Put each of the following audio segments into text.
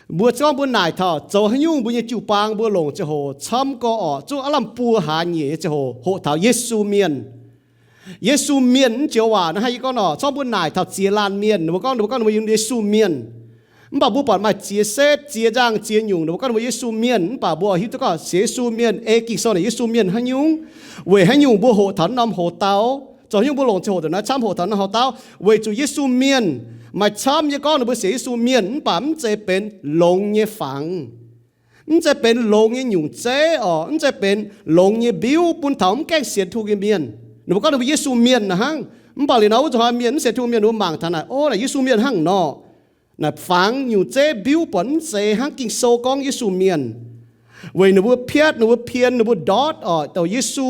Mbuo gorngv mbuo naaic taux zoux haaix nyungc mbuo nyei jiu-baang mbuo longc ziangh hoc camv gorx orqc, zungv aav lamh buo hlaax nyeic nyei ziangh hoc hoqc taux Yesu Mienh. Yesu Mienh mv joux waac naaiv haih gorngv orqc, corngv mbuo naaic taux ziex laanh mienh, ninh mbuo gorngv, ninh mbuo gorngv ninh mbuo Yesu Mienh. Mv baac mbuo buatc maaih ziex setv, ziex nzangh, ziex nyungc, ninh mbuo gorngv ninh mbuo Yesu Mienh, mv baac mbuo hiuv duqv gorngv sienx Yesu mienh, ei Ging-Sou naaic Yesu Mienh haaix nyungc, weic haaix nyungc mbuo hoqc taux norm hoc-dauh, zoux haaix nyungc mbuo longc ziangh hoc ndongc naaiv camv hoqc taux norm hoc-dauh, weic zuqc Yesu Mienh maaih camv nyei gorngv ninh mbuo sienx Yesu mienh, mv baac mv zeiz benx longx nyei fangx. Mv zeiz benx longx nyei nyungc zeiv orqc, mv zeiz benx longx nyei mbiuv bun taux mv gaengh sienx Tin-Hungh nyei mienh. Ninh mbuo gorngv ninh mbuo Yesu Mienh naaic hnangv. Mv baac liuz nor wuov zuqc hnoi mienh mv sienx Tin-Hungh mienh ninh mbuo mangc taux naaic, o, naaic Yesu Mienh hnangv nor. Naaic fangx nyungc zeiv mbiuv buatc mv zeiz hnangv Ging-Sou gorngv Yesu Mienh. Weic ninh mbuo piatv, ninh mbuo pien, ninh mbuo ndortv orqc, douc Yesu,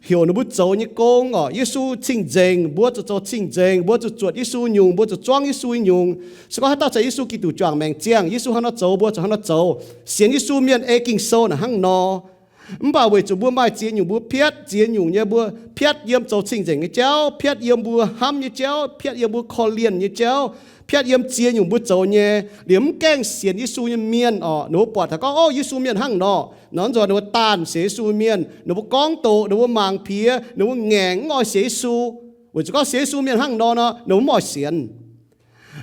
heuc ninh mbuo zoux nyei gong orqc, Yesu cing-nzengc, mbuo zuqc zoux cing-nzengc, mbuo zuqc zuotc Yesu nyungc, mbuo zuqc zuangv Yesu nyei nyungc. Se gorngv haaix dauh caux Yesu Giduc juangc maengc ziangh, Yesu hnangv nor zoux, mbuo zuqc hnangv nor zoux. Sienx Yesu mienh ei Ging-Sou naaic hnangv nor. Mv baac weic zuqc mbuo maaih ziex nyungc, mbuo piatv ziex nyungc nyei, mbuo piatv yiem zoux cing-nzengc nyei jauv, piatv yiem mbuo hnamv nyei jauv, piatv yiem mbuo korv-lienh nyei jauv, piatv yiem ziex nyungc mbuo zoux nyei, liemh mv gaengh sienx Yesu nyei mienh orqc, ninh mbuo buatc taux gorngv, o, Yesu mienh hnangv nor. Nor nzunc ninh mbuo daanh sienx Yesu mienh, ninh mbuo gorngv doqc, ninh mbuo mangc piex, ninh mbuo ngaengc mv oix sienx Yesu. Weic zuqc gorngv sienx Yesu mienh hnangv nor nor, ninh mbuo mv oix sienx.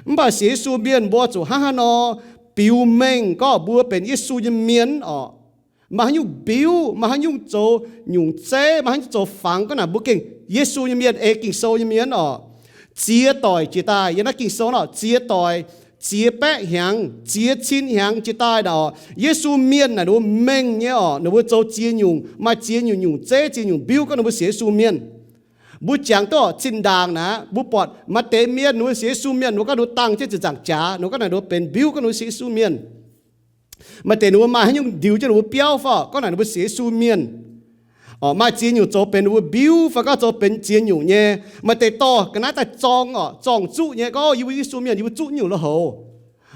Mv baac sienx Yesu mienh mbuo zuqc hnangv haaix nor biux mengh gorngv mbuo benx Yesu nyei mienh orqc. Maaih haaix nyungc mbiuv, maaih haaix nyungc zoux nyungc zeiv, maaih haaix nyungc zoux fangx gorngv naaic mbuo gengh Yesu nyei mienh, ei Ging-Sou nyei mienh orqc. Ziex doic jiex daaih, yiem naaiv Ging-Sou nor, ziex doic, ziex baeqv hnyangx, ziex cin hnyangx jiex daaih naaic orqc, Yesu mienh naaic ninh mbuo mengh nyei orqc, ninh mbuo zoux ziex nyungc, maaih ziex nyungc nyungc zeiv, ziex nyungc mbiuv gorngv ninh mbuo sienx Yesu mienh. Mbuo jangx duqv orqc, zinh ndaangc naaic mbuo buatc maaih deix mienh ninh mbuo sienx Yesu mienh, ninh mbuo gorngv ninh mbuo dangh jienv ziepc nzaangc jaax, ninh mbuo gorngv naaic ninh mbuo benx mbiuv gorngv ninh mbuo sienx Yesu mienh. Maaih deix ninh mbuo maaih haaix nyungc ndiux jienv ninh mbuo biauv fai gorngv naaic ninh mbuo sienx Yesu mienh. Orqc, maaih ziex nyungc zoux benx ninh mbuo mbiuv fai gorngv zoux benx ziex nyungc nyei. Maaih deix dorh ga'naaiv daaih zorng orqc, zorng zuqv nyei gorngv, o, yie mbuo Yesu mienh, yie mbuo zuqv nyungc lo houc.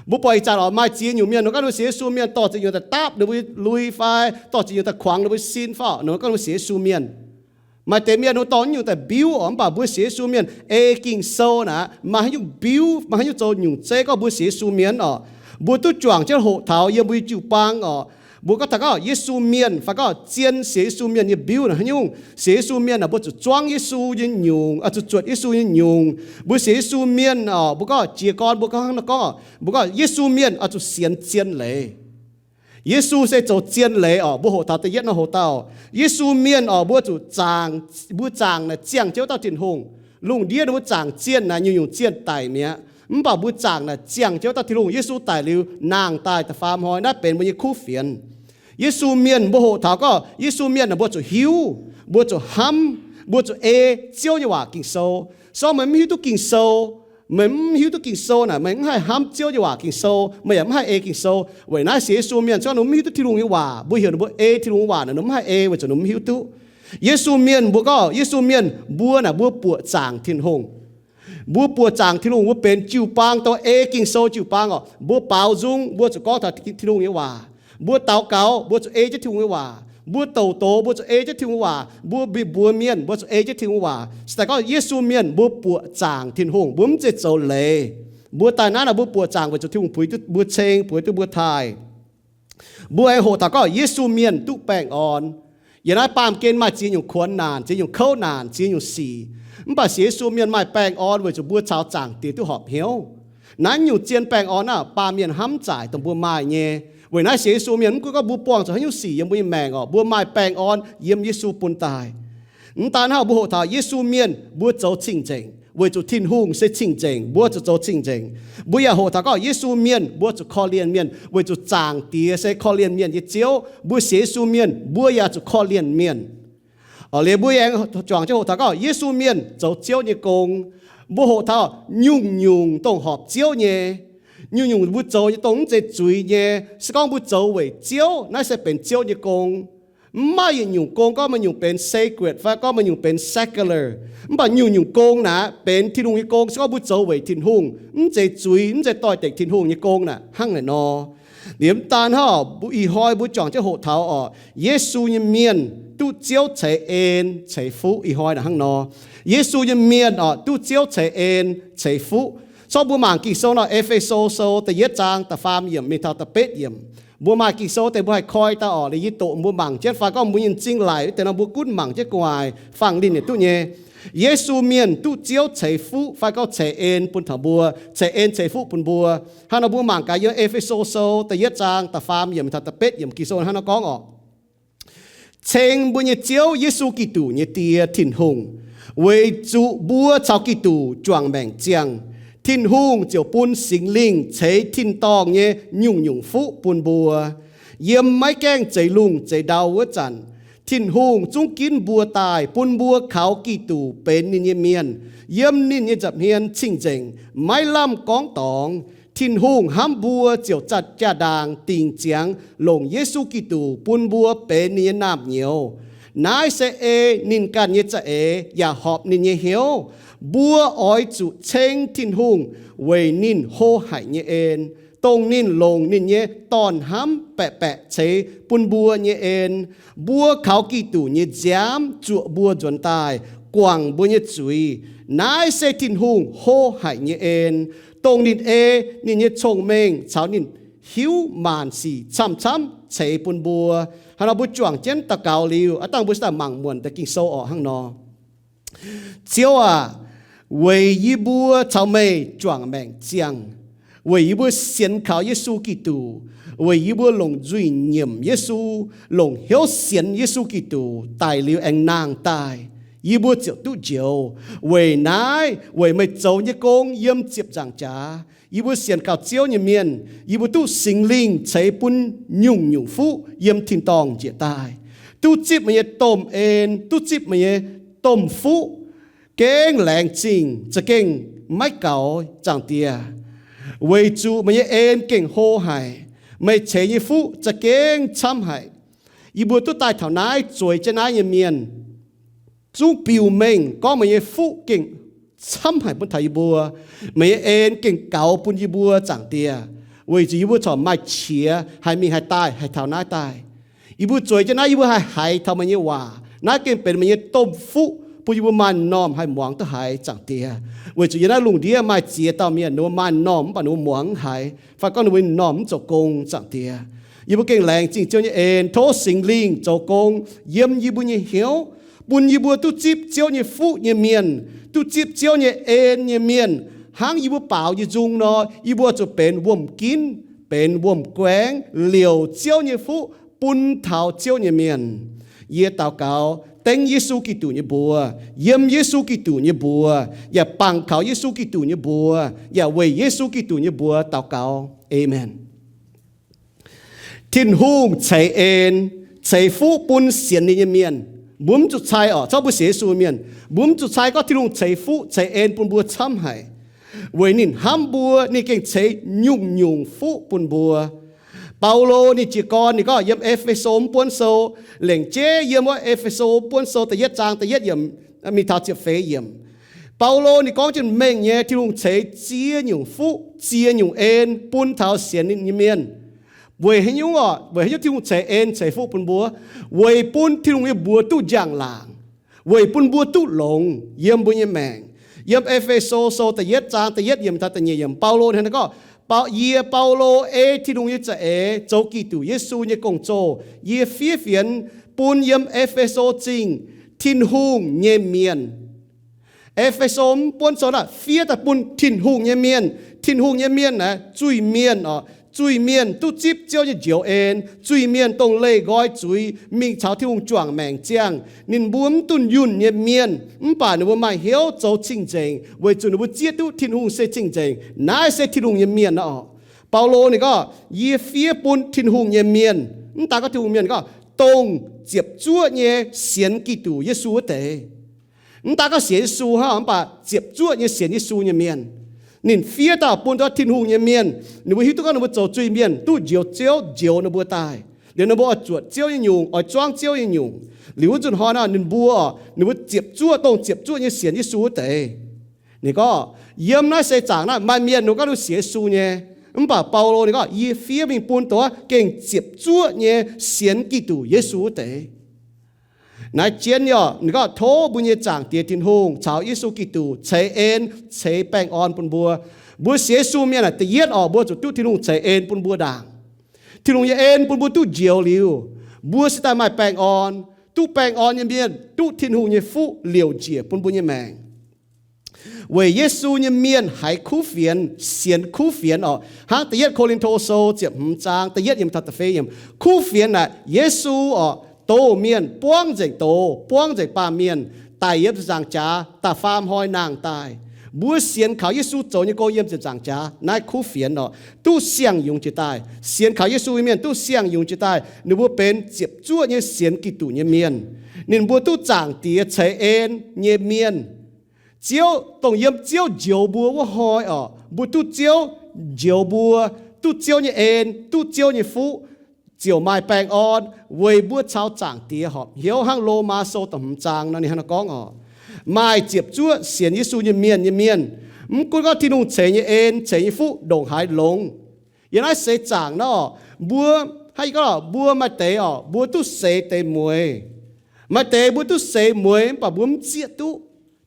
Mbuo buatc ih zanc orqc, maaih ziex nyungc mienh ninh gorngv ninh mbuo sienx Yesu mienh, dorh ziex nyungc daaih dapv ninh mbuo lui fai dorh ziex nyungc daaih kuangx ninh mbuo sin fai orqc, ninh gorngv ninh mbuo sienx Yesu mienh. Maaih deix mienh ninh dorh nyungc daaih mbiuv orqc, mv baac mbuo sienx Yesu mienh ei Ging-Sou naaic maaih haaix nyungc mbiuv, maaih haaix nyungc zoux nyungc zeiv gorngv mbuo sienx Yesu mienh orqc. Mbuo duqv juangc jienv hoqc taux yiem mbuo nyei jiu-baang orqc. Mbuo gorngv taux gorngv Yesu mienh fai gorngv zien sienx Yesu mienh nyei mbiuv naaic haaix nyungc. Sienx Yesu mienh naaic mbuo zuqc zuangv Yesu nyei nyungc, zuqc zuotc Yesu nyei nyungc. Mbuo sienx Yesu mienh orqc, mbuo gorngv jiez gorn mbuo gorngv hnangv nor gorngv, mbuo gorngv Yesu mienh oix zuqc sienx zien leiz. Yesu se zoux zien leiz orqc. Mbuo hoqc taux da'yietv norm hoc-dauh, Yesu mienh orqc, mbuo zuqc zaangc, mbuo zaangc naaic ziangh jienv wuov dauh Tin-Hungh. Lungh ndiev ninh mbuo zaangc zienh naaic nyungc-nyungc zienh daic mi'aqv. Mv baac mbuo zaangc naaic ziangh jienv wuov dauh Tin-Hungh. Yesu daic liuz, nangh daaih da'faam hnoi, naaiv benx mbuo nyei kuv fienx. Yesu mienh mbuo hoqc taux gorngv Yesu mienh naaic mbuo zuqc hiuv, mbuo zuqc hnamv, mbuo zuqc ei Ziouv nyei waac Ging-Sou. Se gorngv meih mv hiuv duqv Ging-Sou, meih mv hiuv duqv Ging-Sou naaic meih mv haih hnamv Ziouv nyei waac Ging-Sou, meih yaac mv haih ei Ging-Sou. Weic naaiv sienx Yesu mienh se gorngv ninh mv hiuv duqv Tin-Hungh nyei waac, mbuo heuc ninh mbuo ei Tin-Hungh nyei waac naaic ninh mv haih ei weic zuqc ninh mv hiuv duqv. Yesu mienh mbuo gorngv Yesu mienh mbuo naaic mbuo buoqc zaangc Tin-Hungh. Mbuo buoqc zaangc Tin-Hungh, mbuo benx jiu-baang, dongh ei Ging-Sou jiu-baang orqc. Mbuo baaux nzung, mbuo zuqc gorngv taux Tin-Hungh nyei waac. Mbuo daux gaux, mbuo zuqc ei jienv Tin-Hungh nyei waac. Mbuo douc doz, mbuo zuqc ei jienv Tin-Hungh waac. Mbuo mbuox mienh, mbuo zuqc ei jienv Tin-Hungh waac. Se daaih gorngv Yesu mienh mbuo buoqc zaangc Tin-Hungh, mbuo mv zeiz zoux leiz. Mbuo daaih naaiv nor mbuo buoqc zaangc weic zuqc Tin-Hungh puix duqv mbuo ceng, puix duqv mbuo taaih. Mbuo aengx hoqc taux gorngv Yesu mienh duqv baengh orn. Yiem naaiv baamh gen maaih ziex nyungc kuonx naanc, ziex nyungc kouv naanc, ziex nyungc sic. Mv baac sienx Yesu mienh maaih baengh orn weic zuqc mbuo caux zaangc Diex duqv horpc hnyouv. Naaiv nyungc zien baengh orn naaiv baamh mienh hnamv zaaic dongh mbuo maaih nyei. Weic naaiv sienx Yesu mienh mv gunv gorngv mbuo buangh zuqc haaix nyungc sic yiem mbuo nyei maengc orqc, mbuo maaih baengh orn yiem Yesu bun daaih. Mv daan hnangv, mbuo hoqc taux Yesu mienh mbuo zoux cing-nzengc weic zuqc Tin-Hungh se cing-nzengc, mbuo zuqc zoux cing-nzengc. Mbuo yaac hoqc taux gorngv Yesu mienh mbuo zuqc korv-lienh mienh weic zuqc zaangc Diex se korv-lienh mienh nyei Ziouv. Mbuo sienx Yesu mienh mbuo yaac zuqc korv-lienh mienh. Liuz mbuo aengx juangc jienv hoqc taux gorngv Yesu mienh zoux Ziouv nyei gong. Mbuo hoqc taux nyungc-nyungc dongh horpc Ziouv nyei, nyungc-nyungc mbuo zoux nyei dongh mv zeiz zuiz nyei, se gorngv mbuo zoux weic Ziouv, naaiv se benx Ziouv nyei gong. Mv maaih yietc nyungc gong gorngv maaih nyungc benx sacred fai gorngv maaih nyungc benx secular. Mv baac nyungc-nyungc gong naaic benx Tin-Hungh nyei gong, se gorngv mbuo zoux weic Tin-Hungh, mv zeiz zuiz, mv zeiz doix-dekc Tin-Hungh nyei gong naaic hnangv naaic nor. Liuz mv daan hnangv, ih hnoi mbuo juangc jienv hoqc taux orqc, Yesu nyei mienh duqv Ziouv ceix en ceix fuqv. Ih hnoi naaic hnangv nor, Yesu nyei mienh orqc duqv Ziouv ceix en ceix fuqv. Corc mbuo mangc Ging-Sou nor, E^fe^so Sou da'yietv zaang da'faam yiemc mingh taux da'betv yiemc. Mbuo maaih Ging-Sou deix mbuo haih koi daaih orqc, liuz yie doqc mbuo mangc jienv fai gorngv mbuo nyei m'zing laic wuov deix nor mbuo gunv mangc jienv gu'nguaaic fangx linh yietc duqv nyei. Yesu Mienh duqv Ziouv ceix fuqv fai gorngv ceix en bun taux mbuo, ceix en ceix fuqv bun mbuo. Hnangv nor mbuo mangc gaax yiem E^fe^so Sou da'yietv zaang da'faam yiemc mingh taux da'betv yiemc Ging-Sou hnangv nor gorngv orqc, Ceng mbuo nyei Ziouv Yesu Giduc nyei Die, Tin-Hungh, weic zuqc mbuo caux Giduc juangc maengc ziangh, Tin-Hungh ziouc bun Singx Lingh ceix tin-dorngh nyei nyungc-nyungc fuqv bun mbuo. Yiem maiv gaengh zeix lungh zeix ndau wuov zanc, Tin-Hungh zungv ginv mbuo daaih bun mbuo kaux Giduc benx ninh nyei mienh. Yiem ninh nyei nza'hmien cing-nzengc, maiv lamh gorngv dorngx. Tin-Hungh hnamv mbuo ziouc zatc jaa-ndaangc dingc ziangx longc Yesu Giduc bun mbuo benx ninh nyei naamh nyouz. Naaiv se ei ninh ganh nyei za'eix yaac horpc ninh nyei hnyouv. Mbuo oix zuqc ceng Tin-Hungh weic ninh hlo haic nyei en, dongh ninh longc ninh nyei Dorn-hnamv baeqc baeqc ceix bun mbuo nyei en. Mbuo kaux Giduc nyei nziaamv zuoqc mbuo nzuonx daaih, guangc mbuo nyei zuiz. Naaiv se Tin-Hungh hlo haic nyei en, dongh ninh ei ninh nyei cong-mengh caux ninh hiuv maanc sic camv-camv ceix bun mbuo. Hnangv nor mbuo juangc jienv daux gaux liuz, aav dangh mbuo se daaih mangc muonc deix Ging-Sou orqc hnangv nor. Ziouv aac, weic yie mbuo caux meih juangc maengc ziangh, weic yie mbuo sienx kaux Yesu Giduc, weic yie mbuo longc nzuih nyiemc Yesu, longc hnyouv sienx Yesu Giduc daic liuz aengx nangh daaih, yie mbuo ziouc duqv njoux. Weic naaiv, weic meih zoux nyei gong yiem ziepc nzaangc jaax, yie mbuo sienx kaux Ziouv nyei mienh, yie mbuo duqv Singx Lingh ceix bun nyungc-nyungc fuqv yiem tin-dorngh njiec daaih, duqv zipv meih nyei domh en, duqv zipv meih nyei domh fuqv, gengh laengz zingh za'gengh maiv gaux, Zaangc Diex, weic zuqc meih nyei en gengh hlo haic, meih ceix nyei fuqv za'gengh camv haic. Yie mbuo duqv daaih taux naaiv zueiz jienv naaiv nyei mienh, zungv biux mengh gorngv meih nyei fuqv gengh camv haic bun taux yie mbuo. Meih nyei en gengh gaux bun yie mbuo, Zaangc Diex, weic zuqc yie mbuo corc maaih qiex haih mingh haih daaih haih taux naaiv daaih. Yie mbuo zueiz jienv naaiv, yie mbuo haih haiz taux meih nyei waac. Naaiv gengh benx meih nyei domh fuqv bun yie mbuo maaih m'normh haih muangx duqv haiz, Zaangc Diex. Weic zuqc yiem naaiv lungh ndiev maaih ziex dauh mienh ninh mbuo maaih m'normh mv baac ninh mbuo muangx mv haiz, fai gorngv ninh mbuo m'normh mv zoux gong, Zaangc Diex. Yie mbuo gengh laengz zingh Ziouv nyei en, tov Singx Lingh zoux gong yiem yie mbuo nyei hnyouv, bun yie mbuo duqv zipv Ziouv nyei fuqv nyei mienh, duqv zipv Ziouv nyei en nyei mienh. Hnangv yie mbuo baaux nyei nzung nor, yie mbuo zuqc benx wuom-ginv, benx wuom-guaengv, liouc Ziouv nyei fuqv bun taux Ziouv nyei mienh. Yie daux gaux dengv Yesu Giduc nyei mbuox, yiem Yesu Giduc nyei mbuox, yaac bangc kaux Yesu Giduc nyei mbuox, yaac weic Yesu Giduc nyei mbuox daux gaux. Aamen. Tin-Hungh ceix en, ceix fuqv bun sienx ninh nyei mienh. Mbuo mv zuqc cai orqc, zorqv mbuo sienx Yesu mienh, mbuo mv zuqc cai gorngv Tin-Hungh ceix fuqv ceix en bun mbuo camv haic. Weic ninh hnamv mbuo, ninh gengh ceix nyungc-nyungc fuqv bun mbuo. Baulo ninh jiez gorn ninh gorngv yiem E^fe^so mv buonv sou, lengc jeiv yiem wuov E^fe^so mv buonv sou da'yietv zaang da'yietv yiemc mingh taux ziepc feix yiemc, Baulo ninh gorngv jienv mengh nyei Tin-Hungh ceix ziex nyungc fuqv ziex nyungc en bun taux sienx ninh nyei mienh. Weic haaix nyungc orqc? Weic haaix nyungc Tin-Hungh ceix en ceix fuqv bun mbuo? Weic bun Tin-Hungh nyei mbuox duqv njang-laangc, weic bun mbuo duqv longx yiem mbuo nyei maengc. Yiem E^fe^so sou da'yietv zaang da'yietv yiemc taux da'nyeic yiemc, Baulo ninh gorngv, Yie, Baulo, ei Tin-Hungh nyei za'eix zoux Giduc Yesu nyei gong-zoh, yie fiev fienx bun yiem E^fe^so Zingh Tin-Hungh nyei mienh. E^fe^so mv buonv sou naaiv fiev daaih bun Tin-Hungh nyei mienh. Tin-Hungh nyei mienh naaiv zuiz-mienh oc. Zuiz-mienh duqv zipv Ziouv nyei njoux en. Zuiz-mienh dongh leih nqoi zuiz mingh caux Tin-Hungh juangc maengc ziangh. Ninh mbuo mv dunh yunh nyei mienh, mv baac ninh mbuo maaih hnyouv zoux cing-nzengc, weic zuqc ninh mbuo zieqv duqv Tin-Hungh se cing-nzengc. Naaiv se Tin-Hungh nyei mienh oc. Baulo ninh gorngv, Yie fiev bun Tin-Hungh nyei mienh. Mv daaih gorngv Tin-Hungh mienh, gorngv dongh ziepc zuoqv nyei sienx Giduc Yesu wuov deix. Mv daaih gorngv sienx Yesu hnangv, mv baac ziepc zuoqv nyei sienx Yesu nyei mienh. Ninh fiev daaih bun Tin-Hungh nyei mienh. Ninh mbuo hiuv duqv gorngv ninh mbuo zoux zuiz-mienh duqv njoux Ziouv njoux ninh mbuo daaih. Liuz ninh mbuo oix zuotc Ziouv nyei nyungc, oix zuangv Ziouv nyei nyungc. Liuz wuov nzunc hnoi naaiv ninh mbuo, ninh mbuo ziepc zuoqv, dongh ziepc zuoqv nyei sienx Yesu wuov deix. Ninh gorngv, yiem naaiv seix zaangc naaiv maaih mienh ninh gorngv ninh sienx Yesu nyei. Mv baac Baulo ninh gorngv, Yie fiev mingh bun dongh gengh ziepc zuoqv nyei sienx Giduc Yesu wuov deix. Naaiv jienv nyei oc, ninh gorngv tov mbuo nyei Zaangc Diex Tin-Hungh caux Yesu Giduc ceix en, ceix baengh orn bun mbuo. Mbuo sienx Yesu mienh aah, da'yietv orqc, mbuo zuqc duqv Tin-Hungh ceix en bun mbuo ndaangc. Tin-Hungh nyei en bun mbuo duqv njoux liuz, mbuo se daaih maaih baengh orn. Duqv baengh orn nyei mienh duqv Tin-Hungh nyei fuqv liouc njiec bun mbuo nyei maengc. Weic Yesu nyei mienh haiz kuv fienx, sienx kuv fienx orqc. Hnangv da'yietv Ko^lin^to Sou ziepc hmz zaang da'yietv yiemc taux da'feix yiemc, kuv fienx naaic Yesu orqc, doz mienh, buangv nzengc doz, buangv nzengc baamh mienh, daic yiem ziepc nzaangc jaax, da'faam hnoi nangh daaih. Mbuo sienx kaux Yesu zoux nyei gong yiem ziepc nzaangc jaax, naaiv kuv fienx orqc, duqv siang-yungz jiex daaih. Sienx kaux Yesu nyei mienh duqv siang-yungz jiex daaih. Ninh mbuo benx ziepc zuoqv nyei sienx Giduc nyei mienh. Ninh mbuo duqv Zaangc Diex ceix en nyei mienh. Ziouv, dongh yiem Ziouv njoux mbuo wuov hnoi orqc, mbuo duqv Ziouv njoux mbuo, duqv Ziouv nyei en, duqv Ziouv nyei fuqv, ziouc maaih baengh orn weic mbuo caux Zaangc Diex horpc hnyouv. Hnangv Lomaa Sou da'hmz zaang nor ninh hnangv naaiv gorngv orqc, maaih ziepc zuoqv sienx Yesu nyei mienh nyei mienh, mv gunv gorngv Tin-Hungh ceix nyei en, ceix nyei fuqv ndongc haaix longx. Yiem naaiv seix zaangc nor, mbuo, hnangv yie gorngv, mbuo maaih deix orqc, mbuo duqv seix deix mueiz. Maaih deix mbuo duqv seix mueiz mv baac mbuo mv zieqv duqv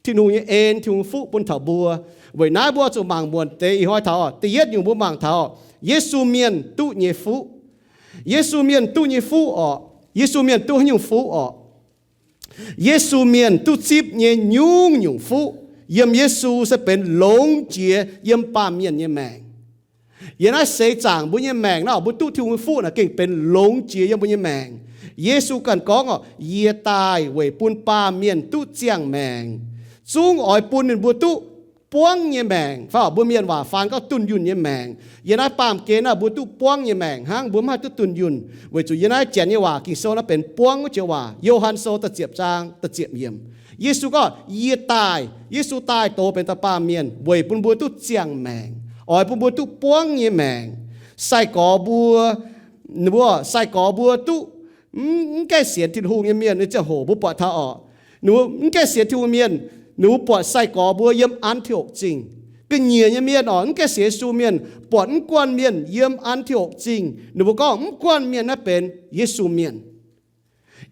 Tin-Hungh nyei en, Tin-Hungh fuqv bun taux mbuo. Weic naaiv mbuo zuqc mangc muonc deix ih hnoi taux orqc, da'yietv nyungc mbuo mangc taux orqc, Yesu mienh duqv nyei fuqv. Yesu mienh duqv nyei fuqv orqc, Yesu mienh duqv haaix nyungc fuqv orqc? Yesu mienh duqv zipv nyei nyungc-nyungc fuqv yiem Yesu se benx longx jiex yiem baamh mienh nyei maengc. Yiem naaiv seix zaangc mbuo nyei maengc nor, mbuo duqv Tin-Hungh nyei fuqv naaic gengh benx longx jiex yiem mbuo nyei maengc. Yesu ganh gorngv orqc, yie daaih weic bun baamh mienh duqv ziangh maengc, zungv oix bun ninh mbuo duqv buangv nyei maengc. Fai mbuo mienh waac faan gorngv dunh yunh nyei maengc. Yiem naaiv baamh gen naaiv mbuo duqv buangv nyei maengc hnangv, mbuo mv haih duqv dunh yunh. Weic zuqc yiem naaiv Janx nyei waac Ging-Sou naaiv benx buangv wuov joux waac. Yo^han Sou da'ziepc zaang da'ziepc yiemc, Yesu gorngv, yie daaih, Yesu daaih doz benx dauh baamh mienh weic bun mbuo duqv ziangh maengc, oix bun mbuo duqv buangv nyei maengc. Sai-gorx mbuo, mbuo sai-gorx mbuo duqv mv gaengh sienx Tin-Hungh nyei mienh nyei ziangh hoc mbuo buatc taux orqc, ninh mbuo mv gaengh sienx Tin-Hungh mienh, ninh mbuo buatc sai-gorx mbuo yiem An^ti^okc Zingh. Ga'nyiec nyei mienh orqc, mv gaengh sienx Yesu mienh buatc mv guanh mienh yiem An^ti^okc Zingh, ninh mbuo gorngv mv guanh mienh naaiv benx Yesu mienh.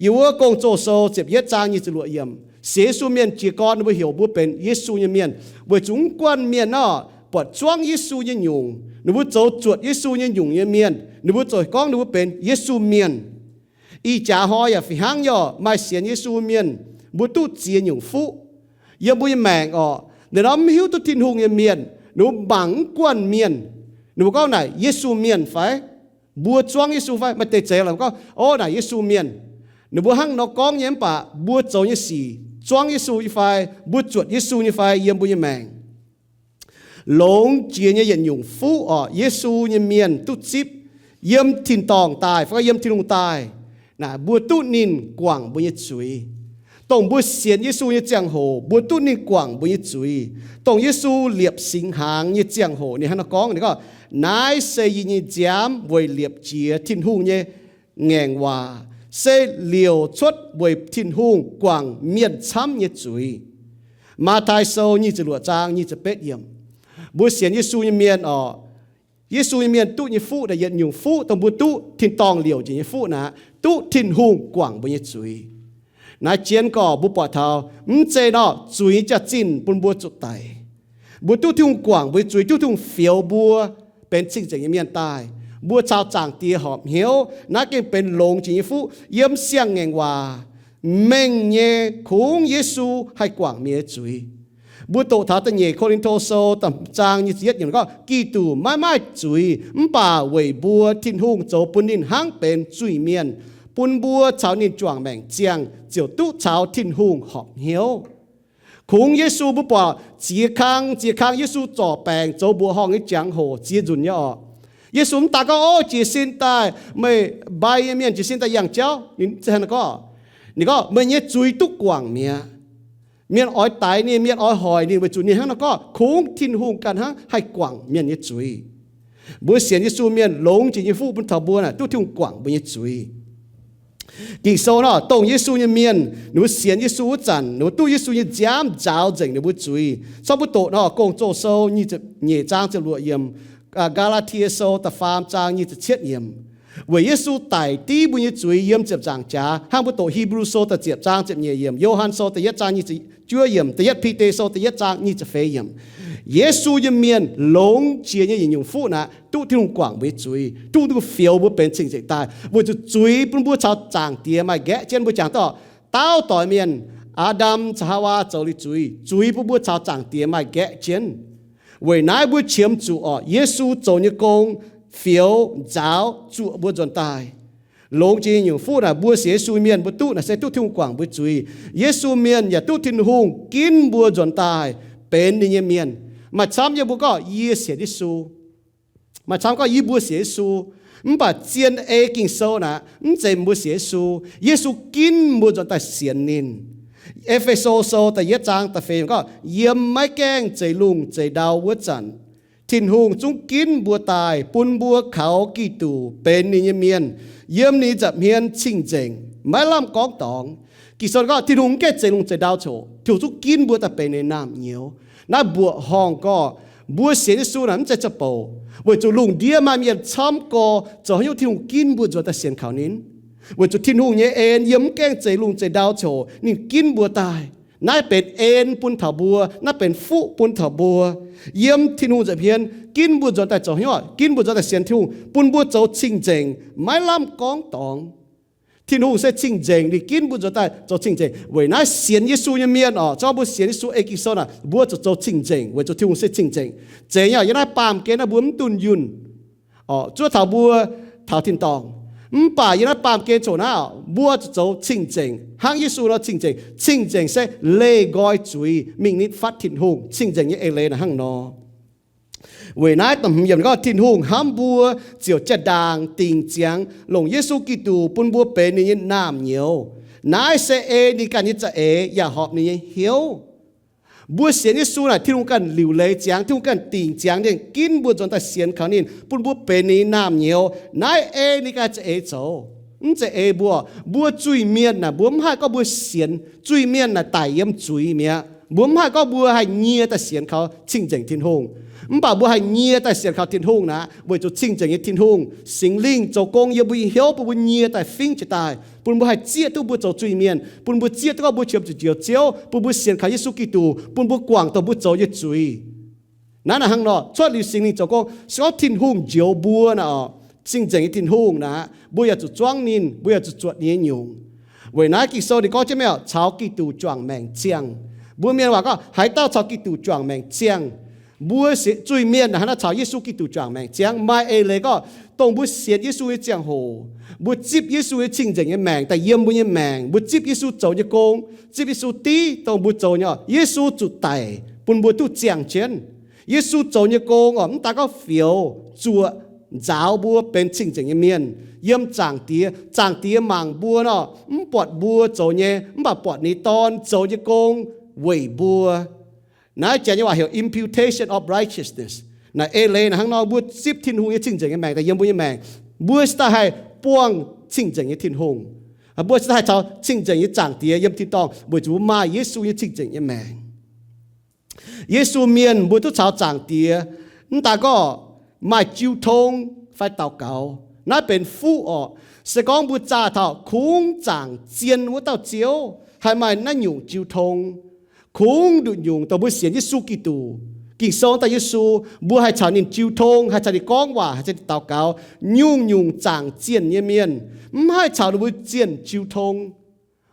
Yiem wuov Gong-Zoh Sou ziepc yietv zaang nyic ziepc luoqc yiemc, sienx Yesu mienh jiez gorn ninh mbuo heuc mbuo benx Yesu nyei mienh, weic zuqc mv guanh mienh nor buatc zuangv Yesu nyei nyungc, ninh mbuo zoux zuotc Yesu nyei nyungc nyei mienh, ninh mbuo ziouc gorngv ninh mbuo benx Yesu mienh. Ih jaax hnoi yaac fih hnangv nyei orqc, maaih sienx Yesu mienh, mbuo duqv ziex nyungc fuqv yiem mbuo nyei maengc orqc. Ninh mbuo mv hiuv duqv Tin-Hungh nyei mienh, ninh mbuo mangc mv guanh mienh, ninh mbuo gorngv naaic Yesu mienh fai? Mbuo zuangv Yesu fai? Maaih deix zeiz lorqc gorngv, o, naaic Yesu mienh. Ninh mbuo hnangv nor gorngv nyei mv baac mbuo zoux nyei sic zuangv Yesu nyei fai? Mbuo zuotc Yesu nyei fai yiem mbuo nyei maengc? Longx jiex nyei yietc nyungc fuqv orqc, Yesu nyei mienh duqv zipv yiem tin-dorngh daaih fai yiem Tin-Hungh daaih. Naaic mbuo duqv ninh guangc mbuo nyei zuiz. Dongh mbuo sienx Yesu nyei ziangh hoc mbuo duqv ninh guangc mbuo nyei zuiz. Dongh Yesu liepc singx hnaangx nyei ziangh hoc ninh hnangv naaiv gorngv, ninh gorngv, naaiv se yie nyei nziaamv weic liepc jiex Tin-Hungh nyei ngaengc waac, se liouc cuotv weic Tin-Hungh guangc mienh camv nyei zuiz. Matv^tai Sou nyic ziepc luoqc zaang nyic ziepc betv yiemc. Mbuo sienx Yesu nyei mienh orqc, Yesu nyei mienh duqv nyei fuqv naaic yietc nyungc fuqv dongh mbuo duqv tin-dorngh liouc njiec nyei fuqv naaic, duqv Tin-Hungh guangc mbuo nyei zuiz. Naaiv jienv gorngv mbuo buatc taux mv zeiz nor zuiz jaax-zinh bun mbuo zuqc daic. Mbuo duqv Tin-Hungh guangc mbuo nyei zuiz, duqv Tin-Hungh fioux mbuo benx cing-nzengc nyei mienh daaih. Mbuo caux Zaangc Diex horpc hnyouv, naaiv gengh benx longx jiex nyei fuqv yiem Siang-Ngaengc Waac mengh nyei kungx Yesu haih guangc mienh nyei zuiz. Mbuo doqc taux da'nyeic Ko^lin^to Sou da'hmz zaang nyic ziepc yietv yiemc gorngv, Giduc maiv maaih zuiz, mv baac weic mbuo Tin-Hungh zoux bun ninh hnangv benx zuiz-mienh, bun mbuo caux ninh juangc maengc ziangh ziouc duqv caux Tin-Hungh horpc hnyouv. Kungx Yesu mbuo buatc ziex kang ziex kang Yesu zorc baengc zoux mbuoqc horngh nyei jangx-hoc ziex nzunc nyei orqc. Yesu mv daaih gorngv, O, jiez sin daaih, meih mbai nyei mienh jiez sin daaih yangh jauv. Ninh gorngv, ninh gorngv, Meih nyei zuiz duqv guangc mi'aqv. Mienh oix daix ninh, mienh oix hoic ninh weic zuqc ninh hnangv nor gorngv. Kungx Tin-Hungh ganh hnangv haih guangc mienh nyei zuiz. Mbuo sienx Yesu mienh longx jiex nyei fuqv bun taux mbuo naaic duqv Tin-Hungh guangc mbuo nyei zuiz. Ging-Sou nor, dongh Yesu nyei mienh, ninh mbuo sienx Yesu wuov zanc, ninh mbuo duqv Yesu nyei nziaamv nzaaux nzengc ninh mbuo zuiz. Cong mbuo doqc nor, Gong-Zoh Sou nyic ziepc nyeic zaang ziepc luoqc yiemc, Gaa^laa^tie Sou da'faam zaang nyic ziepc cietv yiemc. Weic Yesu daic div mbuo nyei zuiz yiem ziepc nzaangc jaax, hnangv mbuo doqc Hipv^lu Sou da'ziepc zaang ziepc nyeic yiemc, Yo^han Sou da'yietv zaang nyic ziepc juov yiemc, da'yietv Bide Sou da'yietv zaang nyic ziepc feix yiemc. Yesu nyei mienh longx jiex nyei yietc nyungc fuqv naaic duqv Tin-Hungh guangc mbuo nyei zuiz, duqv Tin-Hungh fioux mbuo benx cing-nzengc daaih, weic zuqc zuiz bun mbuo caux Zaangc Diex maaih nqaeqv jienv. Mbuo jangx dorh dauh doic mienh, Aa^ndam caux Haawaa zoux liuz zuiz, zuiz bun mbuo caux Zaangc Diex maaih nqaeqv jienv. Weic naaiv mbuo qiemx zuqc orqc, Yesu zoux nyei gong fioux nzaaux zuoqc mbuo nzuonx daaih. Longx jiex nyei yietc nyungc fuqv naaic mbuo sienx Yesu mienh mbuo duqv naaic se duqv Tin-Hungh guangc mbuo zuiz. Yesu mienh yaac duqv Tin-Hungh ginv mbuo nzuonx daaih benx ninh nyei mienh. Maaih camv yie mbuo gorngv yie sienx Yesu, maaih camv gorngv yie mbuo sienx Yesu. Mv baac zien ei Ging-Sou naaic mv zeiz mbuo sienx Yesu. Yesu ginv mbuo nzuonx daaih sienx ninh. E^fe^so Sou da'yietv zaang da'feix gorngv, yiem maiv gaengh zeix lungh zeix ndau wuov zanc, Tin-Hungh zungv ginv mbuo daaih bun mbuo kaux Giduc benx ninh nyei mienh, yiem ninh nza'hmien cing-nzengc, maiv lamh gorngv dorngx. Ging-Sou gorngv Tin-Hungh mv gaengh zeix lungh zeix ndau coc, Tin-Hungh zungv ginv mbuo daaih benx ninh naamh nyouz. Naaiv mbuoqc horngh gorngv mbuo sienx Yesu naaic mv zeiz za'bouc weic zuqc lungh ndiev maaih mienh camv gorx zoux haaix nyungc Tin-Hungh ginv mbuo nzuonx daaih sienx kaux ninh. Weic zuqc Tin-Hungh nyei en yiem mv gaengh zeix lungh zeix ndau coc ninh ginv mbuo daaih. Naaiv benx en bun taux mbuo, naaiv benx fuqv bun taux mbuo. Yiem Tin-Hungh nza'hmien ginv mbuo nzuonx daaih zoux haaix nyungc? Ginv mbuo nzuonx daaih sienx Tin-Hungh, bun mbuo zoux cing-nzengc, maiv lamh gorngv dorngx. Tin-Hungh se cing-nzengc, ninh ginv mbuo nzuonx daaih zoux cing-nzengc. Weic naaiv sienx Yesu nyei mienh orqc, se gorngv mbuo sienx Yesu ei Ging-Sou naaic, mbuo zuqc zoux cing-nzengc weic zuqc Tin-Hungh se cing-nzengc. Zeiz nyei orqc, yiem naaiv baamh gen naaiv mbuo mv dunh yunh orqc, zuov taux mbuo taux tin-dorngh. Mv baac yiem naaiv baamh gen coc naaiv orqc, mbuo zuqc zoux cing-nzengc hnangv Yesu nor cing-nzengc. Cing-nzengc se leih nqoi zuiz mingh nitv fatv Tin-Hungh. Cing-nzengc nyei eix leiz naaic hnangv nor. Weic naaiv da'hmz yiemc gorngv, Tin-Hungh hnamv mbuo ziouc jaa-ndaangc dingc ziangx longc Yesu Giduc bun mbuo benx ninh nyei naamh nyouz. Naaiv se ei ninh ganh nyei za'eix yaac horpc ninh nyei hnyouv. Mbuo sienx Yesu naaic, Tin-Hungh ganh liuc leiz ziangx, Tin-Hungh ganh dingc ziangx ninh, ginv mbuo nzuonx daaih sienx kaux ninh, bun mbuo benx ninh nyei naamh nyouz. Naaiv ei ninh ganh za'eix zoux, mv zeiz ei mbuo. Mbuo zuiz-mienh naaic, mbuo mv haih gorngv mbuo sienx. Zuiz-mienh naaic daic yiem zuiz mi'aqv. Mbuo mv haih gorngv mbuo haih nyie daaih sienx kaux cing-nzengc Tin-Hungh. Mv baac mbuo haih nyie daaih sienx kaux Tin-Hungh naaic, weic zuqc cing-nzengc nyei Tin-Hungh, Singx Lingh zoux gong yiem mbuo nyei hnyouv, bun mbuo nyie daaih fingv jiez daaih, bun mbuo haih zieqv duqv mbuo zoux zuiz-mienh, bun mbuo zieqv duqv gorngv mbuo qiemx zuqc Njoux Ziouv, bun mbuo sienx kaux Yesu Giduc, bun mbuo guangc dongh mbuo zoux nyei zuiz. Naaiv naaic hnangv nor, cuotv liuz Singx Lingh zoux gong. Se gorngv Tin-Hungh njoux mbuo naaic orqc, cing-nzengc nyei Tin-Hungh naaic, mbuo yaac zuqc zuangv ninh, mbuo yaac zuqc zuotc ninh nyei nyungc. Weic naaiv Ging-Sou ninh gorngv jienv mv baac caux Giduc juangc maengc ziangh. Mbuo mienh waac gorngv haaix dauh caux Giduc juangc maengc ziangh. Mbuo zuiz-mienh naaic hnangv naaiv caux Yesu Giduc juangc maengc ziangx. Maaih eix leiz gorngv dongh mbuo sienx Yesu nyei ziangh hoc, mbuo zipv Yesu nyei cing-nzengc nyei maengc daaih yiem mbuo nyei maengc. Mbuo zipv Yesu zoux nyei gong, zipv Yesu div dongh mbuo zoux nyei orqc, Yesu zuqc daic bun mbuo duqv ziangh jienv. Yesu zoux nyei gong orqc, mv daan gorngv fioux, zuoqc, nzaaux mbuo benx cing-nzengc nyei mienh yiem Zaangc Diex. Zaangc Diex mangc mbuo nor, mv buatc mbuo zoux nyei, mv baac buatc ninh Dorn zoux nyei gong weic mbuo. Naaiv janx nyei waac heuc imputation of righteousness. Naaiv eix leiz naaiv hnangv nor, mbuo zipv Tin-Hungh nyei cing-nzengc nyei maengc daaih yiem mbuo nyei maengc, mbuo cingx daaih haih buangh cing-nzengc nyei Tin-Hungh. Mbuo cingx daaih haih caux cing-nzengc nyei Zaangc Diex yiem tin-dorngh weic zuqc mbuo maaih Yesu nyei cing-nzengc nyei maengc. Yesu mienh mbuo duqv caux Zaangc Diex mv daan gorngv maaih jiu tong fai daux gaux. Naaiv benx fuqv orqc. Se gorngv mbuo zaah taux kungx zaangc zien wuov dauh Ziouv, haih maaih naaiv nyungc jiu tong. Kungx nduqc nyungc dongh mbuo sienx Yesu Giduc, Ging-Sou daaih Yesu, mbuo haih caux ninh jiu tong, haih caux ninh gorngv waac, haih caux ninh daux gaux. Nyungc-nyungc zaangc zienh nyei mienh mv haih caux ninh mbuo zienh jiu tong.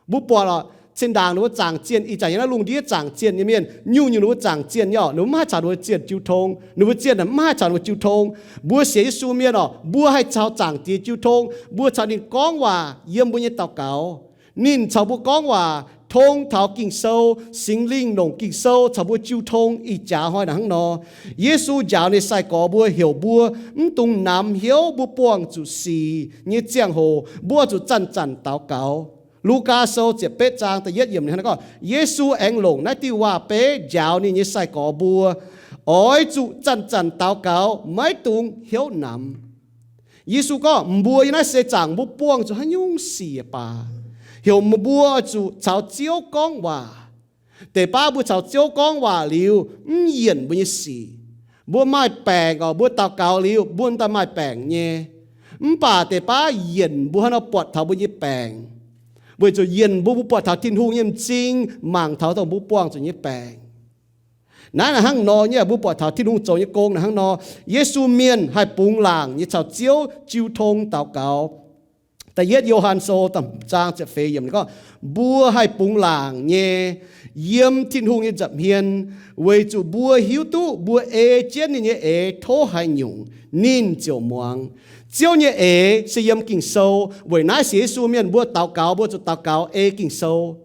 Mbuo buatc orqc, cin-ndaangc ninh mbuo zaangc zienh, ih zanc yiem naaiv lungh ndiev zaangc zienh nyei mienh, nyungc-nyungc ninh mbuo zaangc zienh nyei orqc, ninh mbuo mv haih caux ninh mbuo zienh jiu tong. Ninh mbuo zienh naaic mv haih caux ninh mbuo jiu tong. Mbuo sienx Yesu mienh orqc, mbuo haih caux Zaangc Diex jiu tong. Mbuo caux ninh gorngv waac yiem mbuo nyei daux gaux. Ninh caux mbuo gorngv waac tong taux Ging-Sou, Singx Lingh longc Ging-Sou caux mbuo jiu tong. Ih jaax hnoi naaic hnangv nor, Yesu njaaux ninh sai-gorx mbuo, heuc mbuo mv dungx namx hnyouv mbuo buangh zuqc sic nyei ziangh hoc mbuo oix zuqc zanc-zanc daux gaux. Lugaa Sou ziepc betv zaang da'yietv yiemc ninh hnangv naaiv gorngv, Yesu aengx longc naaiv diuh waac-beiv njaaux ninh nyei sai-gorx mbuo, oix zuqc zanc-zanc daux gaux, maiv dungx hnyouv namx. Yesu gorngv, mbuo yiem naaiv seix zaangc mbuo buangh zuqc haaix nyungc sic baac, heuc mbuo oix zuqc caux Ziouv gorngv waac. Deix baav mbuo caux Ziouv gorngv waac liuz, mv yienc mbuo nyei sic. Mbuo maaih baengc orqc, mbuo daux gaux liuz mbuo daaih maaih baengc nyei. Mv baac deix baav yienc mbuo haaix nor buatc taux mbuo nyei baengc? Weic zuqc yienc mbuo, mbuo buatc taux Tin-Hungh nyei m'zing, mangc taux dongh mbuo buangh zuqc nyei baengc. Naaiv naaic hnangv nor nyei, mbuo buatc taux Tin-Hungh zoux nyei gong naaic hnangv nor. Yesu Mienh haih bungx laangc nyei caux Ziouv jiu tong daux gaux. Da'yietv Yo^han Sou zaang ziepc feix yiemc ninh gorngv, mbuo haih bungx laangc nyei yiem Tin-Hungh nyei nza'hmien, weic zuqc mbuo hiuv duqv mbuo ei jienv ninh nyei eix tov haaix nyungc, ninh ziouc muangx. Ziouv nyei eix se yiem Ging-Sou. Weic naaiv sienx Yesu mienh mbuo daux gaux, mbuo zuqc daux gaux ei Ging-Sou.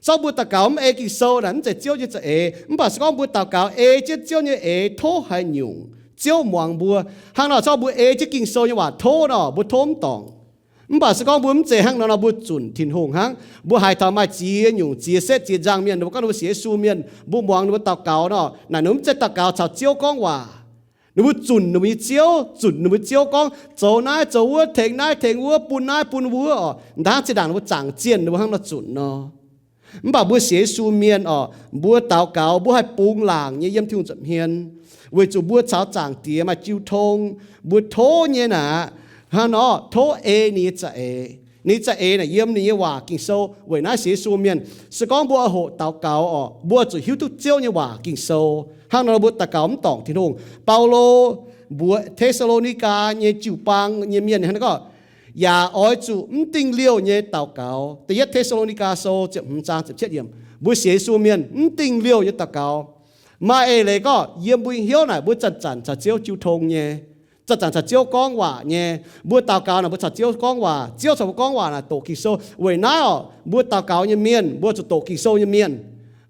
Zorqv mbuo daux gaux mv ei Ging-Sou naaic, mv zeiz Ziouv nyei za'eix. Mv baac se gorngv mbuo daux gaux ei jienv Ziouv nyei eix tov haaix nyungc, Ziouv muangx mbuo. Hnangv nor, zorqv mbuo ei jienv Ging-Sou nyei waac tov nor, mbuo tov mv dorngc. Mv baac se gorngv mbuo mv zeiz hnangv nor nor, mbuo zunc Tin-Hungh hnangv. Mbuo haiz taux maaih ziex nyungc ziex setv ziex nzangc mienh, ninh mbuo gorngv ninh mbuo sienx Yesu mienh, mbuo muangx ninh mbuo daux gaux nor, naaic ninh mbuo mv zeiz daux gaux caux Ziouv gorngv waac. Ninh mbuo zunc ninh mbuo nyei Ziouv, zunc ninh mbuo Ziouv gorngv, zoux naaiv zoux wuov, tengx naaiv tengx wuov, bun naaiv bun wuov oc. Ndaangc zinh ndaangc ninh mbuo zaangc zienh ninh mbuo hnangv nor zunc nor. Mv baac mbuo sienx Yesu mienh oc, mbuo daux gaux, mbuo haih bungx laangc nyei yiem Tin-Hungh nza'hmien, weic zuqc mbuo caux Zaangc Diex maaih jiu tong. Mbuo tov nyei naaic, hnangv nor, tov ei ninh nyei za'eix. Ninh nyei za'eix naaic yiem ninh nyei waac Ging-Sou. Weic naaiv sienx Yesu mienh, se gorngv mbuo hoqc daux gaux oc, mbuo zuqc hiuv duqv Ziouv nyei waac Ging-Sou. Hnangv nor mbuo daux gaux mv dorngc Tin-Hungh. Baulo mbuox Te^saa^lo^ni^gaa nyei jiu-baang nyei mienh hnangv gorngv, yaac oix zuqc mv dingh liouh nyei daux gaux. Da'yietv Te^saa^lo^ni^gaa Sou ziepc hmz zaang ziepc cietv yiemc. Mbuo sienx Yesu mienh mv dingh liouh nyei daux gaux. Maaih eix leiz gorngv yiem mbuo nyei hnyouv naaic mbuo zanc-zanc caux Ziouv jiu tong nyei, zanc-zanc caux Ziouv gorngv waac nyei. Mbuo daux gaux naaic mbuo caux Ziouv gorngv waac, Ziouv caux mbuo gorngv waac naaic doqc Ging-Sou. Weic naaiv oc, mbuo daux gaux nyei mienh mbuo zuqc doqc Ging-Sou nyei mienh.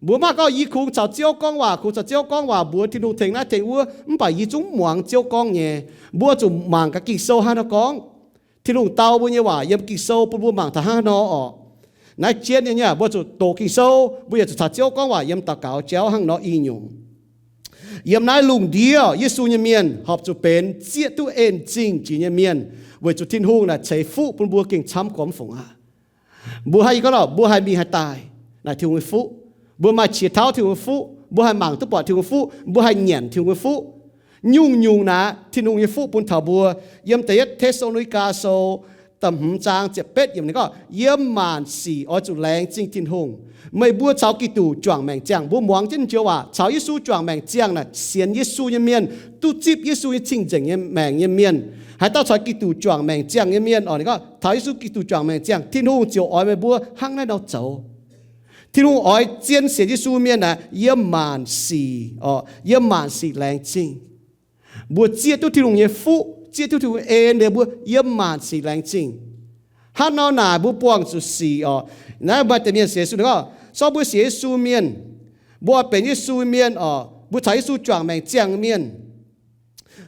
Mbuo mv maaih gorngv yie kungx caux Ziouv gorngv waac, kungx caux Ziouv gorngv waac, mbuox Tin-Hungh tengx naaiv tengx wuov, mv baac yie zungv mv muangx Ziouv gorngv nyei. Mbuo zuqc mangc gaax Ging-Sou hnangv haaix nor gorngv. Tin-Hungh dau mbuo nyei waac yiem Ging-Sou bun mbuo mangc taux hnangv haaix nor oc. Naaiv jienv nyei, mbuo zuqc doqc Ging-Sou, mbuo yaac zuqc caux Ziouv gorngv waac yiem daux gaux jauv hnangv nor i nyungc. Yiem naaiv lungh ndiev Yesu nyei mienh horpc zuqc benx zieqv duqv en zingh jiex nyei mienh, weic zuqc Tin-Hungh naaic ceix fuqv bun mbuo gengh camv gormx fungc aqv. Mbuo haih, yie gorngv nor, mbuo haih mingh haih daaih naaic Tin-Hungh nyei fuqv. Mbuo maaih qiex tauv Tin-Hungh nyei fuqv, mbuo haih mangc duqv buatc Tin-Hungh nyei fuqv, mbuo haih nyanc Tin-Hungh nyei fuqv. Nyungc-nyungc naaic Tin-Hungh nyei fuqv bun taux mbuo. Yiem da'yietv Te^saa^lo^ni^gaa Sou da'hmz zaang ziepc betv yiemc ninh gorngv, yiem maanc sic oix zuqc laengz zingh Tin-Hungh. Meih mbuo caux Giduc juangc maengc ziangh. Mbuo muangx jienv joux waac, caux Yesu juangc maengc ziangh naaic sienx Yesu nyei mienh, duqv zipv Yesu nyei cing-nzengc nyei maengc nyei mienh, haaix dauh caux Giduc juangc maengc ziangh nyei mienh oc, ninh gorngv taux Yesu Giduc juangc maengc ziangh, Tin-Hungh ziouc oix meih mbuo hnangv naaiv nor zoux. Tin-Hungh oix zien sienx Yesu mienh naaic yiem maanc sic oc, yiem maanc sic laengz zingh. Mbuo zieqv duqv Tin-Hungh nyei fuqv, zieqv duqv Tin-Hungh en liuz mbuo yiem maanc sic laengz zingh. Hnangv nor naaic mbuo buangh zuqc sic oc. Naaiv maaih deix mienh sienx Yesu ninh gorngv, sorng mbuo sienx Yesu mienh, mbuo oix benx Yesu mienh oc, mbuo caux Yesu juangc maengc ziangh mienh.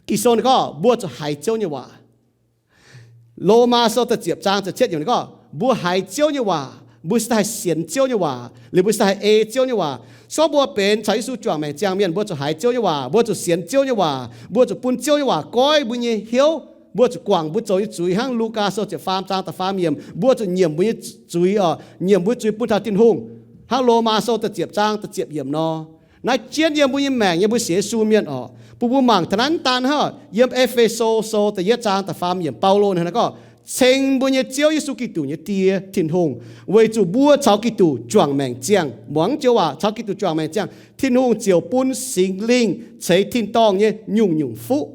Ging-Sou ninh gorngv mbuo zuqc haiz Ziouv nyei waac. Lomaa Sou da'ziepc zaang ziepc cietv yiemc ninh gorngv, mbuo haiz Ziouv nyei waac, mbuo se daaih haih sienx Ziouv nyei waac, liuz mbuo se daaih haih ei Ziouv nyei waac. Sorng mbuo benx caux Yesu juangc maengc ziangh mienh, mbuo zuqc haiz Ziouv nyei waac, mbuo zuqc sienx Ziouv nyei waac, mbuo zuqc bun Ziouv nyei waac goiv mbuo nyei hnyouv, mbuo zuqc guangc mbuo zoux nyei zuiz hnangv Lugaa Sou ziepc faam zaang da'faam yiemc, mbuo zuqc nyiemc mbuo nyei zuiz oc, nyiemc mbuo nyei zuiz bun taux Tin-Hungh, hnangv Lomaa Sou da'ziepc zaang da'ziepc yiemc nor. Naaiv jienv yiem mbuo nyei maengc nyei mbuo sienx Yesu mienh oc, bun mbuo mangc taux naaiv daan hnangv yiem E^fe^so Sou da'yietv zaang da'faam yiemc, Baulo ninh gorngv, ceng mbuo nyei Ziouv Yesu Giduc nyei Die, Tin-Hungh, weic zuqc mbuo caux Giduc juangc maengc ziangh. Muangx joux waac, caux Giduc juangc maengc ziangh, Tin-Hungh ziouc bun Singx Lingh ceix tin-dorngh nyei nyungc-nyungc fuqv.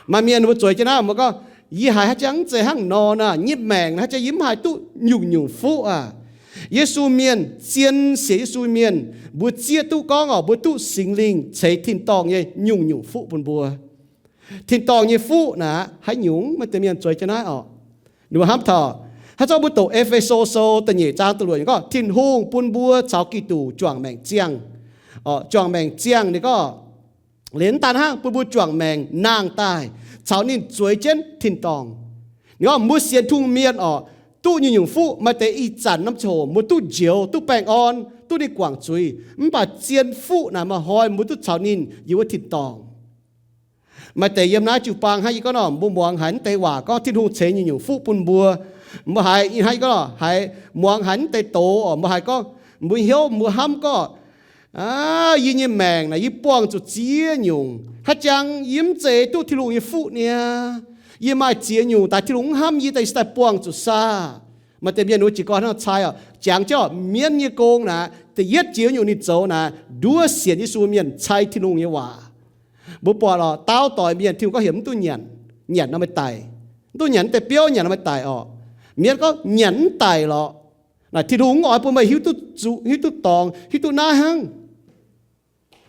Maaih mienh mbuo zueiz jienv naaiv mbuo gorngv, yie haiz haaix jangx mv zeiz hnangv nor naaic, nyei maengc haaix jangx yie mv haih duqv nyungc-nyungc fuqv aqv. Yesu mienh, zien sienx Yesu mienh, mbuo zieqv duqv gorngv oc, mbuo duqv Singx Lingh ceix tin-dorngh nyei nyungc-nyungc fuqv bun mbuo. Tin-dorngh nyei fuqv naaic haaix nyungc? Maaih deix mienh zueiz jienv naaiv oc. Ninh mbuo hnamv taux, hnangv zorqv mbuo doqc E^fe^so Sou da'nyeic zaang da'luoqc yiemc gorngv, Tin-Hungh bun mbuo caux Giduc juangc maengc ziangh. Oc, juangc maengc ziangh ninh gorngv, liuz mv daan hnangv, bun mbuo juangc maengc nangh daaih, caux ninh zueiz jienv tin-dorngh. Ninh gorngv mbuo sienx Tin-Hungh mienh oc, duqv nyungc-nyungc fuqv. Maaih deix ih zanc norm ziangh hoc mbuo duqv njoux, duqv baengh orn, duqv ninh guangc zuiz, mv baac zien fuqv naaic maaih hnoi mbuo duqv caux ninh yiem wuov tin-dorngh. Maaih deix yiem naaiv jiu-baang hnangv yie gorngv nor, mbuo muangx haiz naaiv deix waac gorngv Tin-Hungh ceix nyungc-nyungc fuqv bun mbuo. Mbuo haiz hnangv yie gorngv nor, haiz muangx haiz naaiv deix doz oc, mbuo haiz gorngv, mbuo hnyouv mbuo hnamv gorngv, aa, yie nyei maengc naaic yie buangh zuqc ziex nyungc, haaix jangx yie mv zeiz duqv Tin-Hungh nyei fuqv niaa. Yie maaih ziex nyungc daaih Tin-Hungh mv hnamv yie daaih, yie se daaih buangh zuqc saah? Maaih deix mienh wuov jiez gorn hnangv cai oc, jangx jienv mienv nyei gong naaic, Da'yietv jiex nyungc ninh zoux naaic, nduov sienx Yesu mienh cai Tin-Hungh nyei waac. Mbuo buatc lorqc, dauh doic mienh Tin-Hungh gorngv heuc mv duqv nyanc, nyanc nor meih daic. Mv duqv nyanc mv deix biouv, nyanc nor meih daic orqc. Mienv gorngv nyanc mv daic lorqc. Naaic Tin-Hungh mv oix bun meih hiuv duqv zuqc, hiuv duqv dorngx, hiuv duqv naaiv hnangv.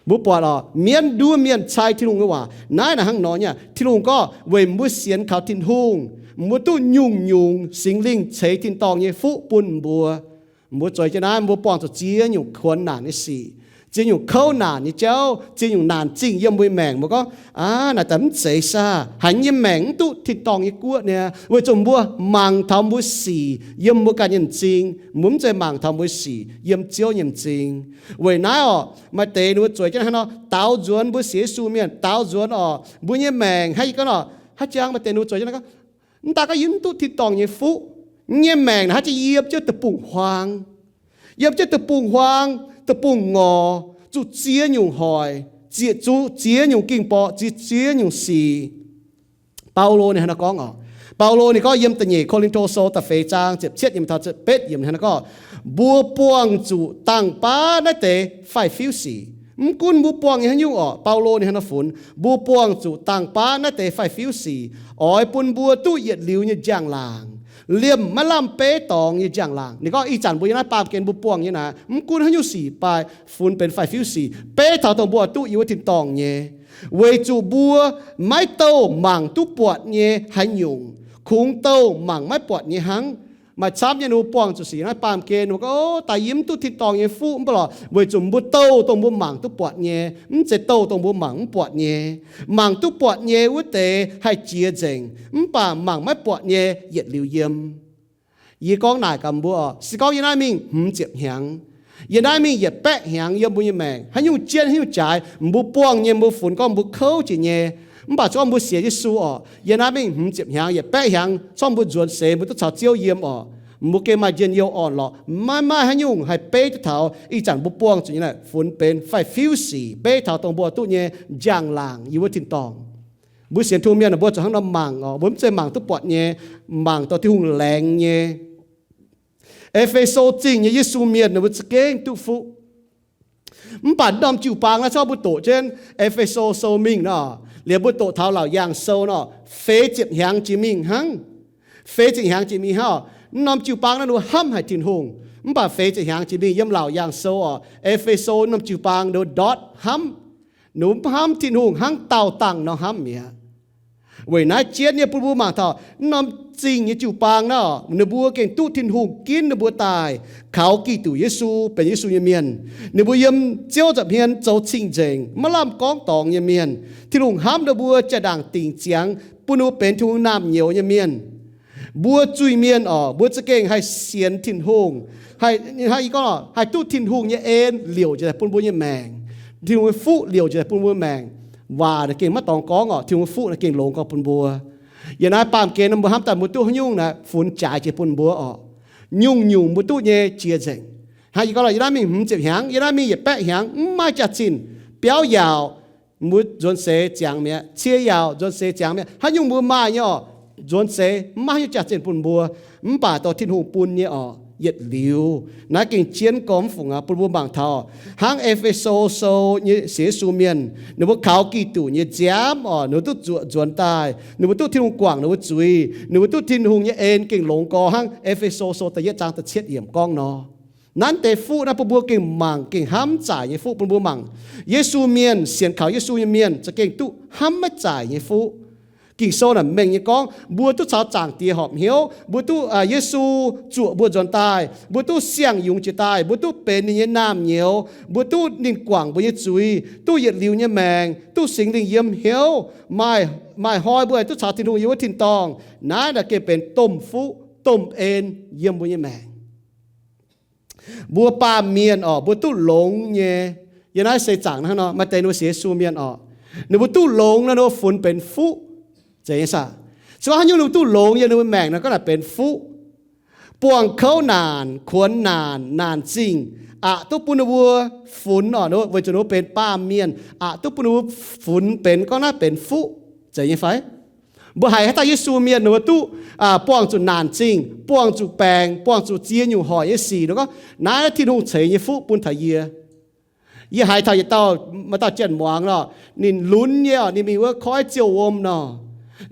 Mbuo buatc lorqc, mienv nduov mienh cai Tin-Hungh nyei waac. Naaiv naaic hnangv nor nyei. Tin-Hungh gorngv weic mbuo sienx kaux Tin-Hungh, mbuo duqv nyungc-nyungc Singx Lingh ceix tin-dorngh nyei fuqv bun mbuo. Mbuo zueiz jienv naaiv, mbuo buangh zuqc ziex nyungc kuonx naanc nyei sic, ziex nyungc kouv naanc nyei jauv, ziex nyungc naanc zingh yiem mbuo nyei maengc. Mbuo gorngv, aav, naaic daaih mv zeiz saah, haiz nyei maengc mv duqv tin-dorngh nyei guoqv niaa, weic zuqc mbuo mangc taux mbuo sic yiem mbuo ganh nyei m'zing, mbuo mv zeiz mangc taux mbuo sic yiem Ziouv nyei m'zing. Weic naaiv orqc, maaih deix ninh mbuo zueiz jienv hnangv nor, daaux nzuonx mbuo sienx Yesu mienh, daaux nzuonx orqc, mbuo nyei maengc hnangv yie gorngv orqc, haaix jangx maaih deix ninh mbuo zueiz jienv hnangv gorngv, mv daaih gorngv yie mv duqv tin-dorngh nyei fuqv, nyei maengc naaic haaix jiex yiem jienv deic-bung-huaang. Yiem jienv deic-bung-huaang, deic-bung-ngorc, zuqc ziex nyungc hoic, zieqc zuqc ziex nyungc ging-borqc, zieqc ziex nyungc sic. Baulo ninh hnangv nor gorngv orqc. Baulo ninh gorngv yiem da'nyeic Ko^lin^to Sou da'feix zaang ziepc cietv yiemc taux ziepc betv yiemc hnangv nor gorngv, mbuo buangh zuqc dangh baav naaiv deix faix-fiuv sic. Mv gunv mbuo buangh nyei haaix nyungc orqc, Baulo ninh hnangv nor funx, mbuo buangh zuqc dangh baav naaiv deix faix-fiuv sic, oix bun mbuo duqv yietc liuz nyei njang-laangc, liemh maiv lamh beiv dorngx nyei njang-laangc. Ninh gorngv ih zanc mbuo yiem naaiv baamh gen mbuo buangh nyei naaic, mv gunv haaix nyungc sic baaih funx benx faix-fiuv sic, beiv taux dongh mbuo duqv yiem wuov tin-dorngh nyei. Weic zuqc mbuo maiv douh mangc duqv buatc nyei haaix nyungc, kungx douh mangc maiv buatc nyei hnangv. Maaih camv nyei ninh mbuo buangh zuqc sic naaiv baamh gen, ninh mbuo gorngv, o, daaih yie mv duqv tin-dorngh nyei fuqv, mv baac lorqc weic zuqc mbuo douh dongh mbuo mangc duqv buatc nyei, mv zeiz douh dongh mbuo mangc mv buatc nyei. Mangc duqv buatc nyei wuov deix haih jiex nzengc, mv baac mangc maiv buatc nyei yietc liuz yiem. Yie gorngv naaic gaax mbuo orqc, se gorngv yie naaiv mingh hmz ziepc hnyangx, yie naaiv mingh yietc baeqv hnyangx yiem mbuo nyei maengc, haaix nyungc jienv haaix nyungc jaaix, mbuo buangh nyei, mbuo funx gorngv mbuo kouv jiex nyei. Mv baac se gorngv mbuo sienx Yesu orqc, yie naaiv mingh hmz ziepc hnyangx, yietc baeqv hnyangx, se gorngv mbuo nzuonx seix mbuo duqv caux Ziouv yiem orqc, mbuo gengh maaih njien-youh orn-lorqc, maiv maaih haaix nyungc haih beiv duqv taux ih zanc mbuo buangh zuqc nyei naaic funx benx faix-fiuv sic, beiv taux dongh mbuo duqv nyei njang-laangc yiem wuov tin-dorngh. Mbuo sienx Tin-Hungh mienh mbuo zuqc hnangv nor mangc orqc, mbuo mv zeiz mangc duqv buatc nyei, mangc dorh Tin-Hungh laengz nyei. E^fe^so Zingh nyei Yesu mienh ninh mbuo za'gengh duqv fuqv. Mv baac norm jiu-baang naaiv, se gorngv mbuo doqc jienv E^fe^so Sou mingh nor, liemh mbuo doqc taux Laauc Yaangh Sou nor, feix ziepc hnyangx jiex mingh hnangv. Feix ziepc hnyangx jiex mingh hnangv orqc, norm jiu-baang naaiv ninh mbuo hnamv haic Tin-Hungh. Mv baac feix ziepc hnyangx jiex mingh yiem Laauc Yaangh Sou orqc, E^fe^so norm jiu-baang ninh mbuo ndortv hnamv. Ninh mbuo hnamv Tin-Hungh hnangv daauh dangh nor hnamv mi'aqv. Weic naaiv jienv nyei bun mbuo mangc taux norm zingh nyei jiu-baang naaiv orqc, ninh mbuo gengh duqv Tin-Hungh ginv ninh mbuo daaih kaux Giduc Yesu benx Yesu nyei mienh. Ninh mbuo yiem Ziouv nza'hmien zoux cing-nzengc, maiv lamh gorngv dorngx nyei mienh. Tin-Hungh hnamv ninh mbuo jaa-ndaangc dingc ziangx, bun ninh mbuo benx Tin-Hungh naamh nyouz nyei mienh. Mbuo zuiz-mienh orqc, mbuo za'gengh haih sienx Tin-Hungh, haih, ih gorngv haih duqv Tin-Hungh nyei en liouc njiec daaih bun mbuo nyei maengc. Tin-Hungh nyei fuqv liouc njiec daaih bun mbuo maengc. Waac naaic gengh maiv dorngx gorngv orqc, Tin-Hungh nyei fuqv naaic gengh longx gorngv bun mbuo. Yiem naaiv baamh gen mbuo hnamv daaih mbuo duqv haaix nyungc naaic funx jaaix jiex bun mbuo orqc. Nyungc-nyungc mbuo duqv nyei jiex nzengc. Hnangv yie gorngv lorqc, yie naaiv mingh hmz ziepc hnyangx, yie naaiv mingh yietc baeqv hnyangx, mv maaih jaax-zinh. Biauv yaauc, mbuo nzuonx seix ziangx mi'aqv. Cie yaauc, nzuonx seix ziangx mi'aqv. Haaix nyungc mbuo maaih nyei orqc, nzuonx seix mv maaih haaix nyungc jaax-zinh bun mbuo. Mv baac dorh Tin-Hungh bun nyei orqc, yietc liuz. Naaiv gengh jienv gormx fungc aqv, bun mbuo mangc taux hnangv E^fe^so Sou nyei sienx Yesu mienh, ninh mbuo kaux Giduc nyei nziaamv orqc, ninh mbuo duqv zuoqc nzuonx daaih, ninh mbuo duqv Tin-Hungh guangc ninh mbuo zuiz, ninh mbuo duqv Tin-Hungh nyei en gengh longx gorx hnangv E^fe^so Sou da'yietv zaang da'cietv yiemc gorngv nor. Naaiv deix fuqv naaiv bun mbuo gengh mangc, gengh hnamv zaaic nyei fuqv bun mbuo mangc. Yesu mienh, sienx kaux Yesu nyei mienh za'gengh duqv hnamv maiv zaaic nyei fuqv. Ging-Sou naaic mengh nyei gorngv, mbuo duqv caux Zaangc Diex horpc hnyouv, mbuo duqv, aa, Yesu zuoqc mbuo nzuonx daaih, mbuo duqv siang-yungz jiex daaih, mbuo duqv benx ninh nyei naamh nyouz, mbuo duqv ninh guangc mbuo nyei zuiz, duqv yietc liuz nyei maengc, duqv Singx Lingh yiem hnyouv, maaih, maaih hnoi mbuo duqv caux Tin-Hungh yiem wuov tin-dorngh. Naaiv naaic gengh benx domh fuqv, domh en yiem mbuo nyei maengc. Mbuo baamh mienh orqc, mbuo duqv longx nyei. Yiem naaiv seix zaangc hnangv nor, maaih deix ninh mbuo sienx Yesu mienh orqc, ninh mbuo duqv longx nor, ninh mbuo funx benx fuqv. Zeiz nyei saah? Se gorngv haaix nyungc ninh mbuo duqv longx yiem ninh mbuo maengc nor, gorngv naaic benx fuqv. Buangh kouv naanc, kuonx naanc, naanc zingh, aqc duqv bun ninh mbuo funx orqc, weic zuqc ninh mbuo benx baamh mienh, aqc duqv bun ninh mbuo funx benx, gorngv naaiv benx fuqv. Zeiz nyei fai? Mbuo haiz haaix dauh Yesu mienh ninh mbuo duqv buangh zuqc naanc zingh, buangh zuqc baengc, buangh zuqc ziex nyungc hoic nyei sic, ninh gorngv, naaiv Tin-Hungh ceix nyei fuqv bun taux yie. Yie haiz taux yietc dauh, maaih dauh janx-muangz nor, ninh lunx nyei oc, ninh mingh wuov koiv ziouh wuom nor,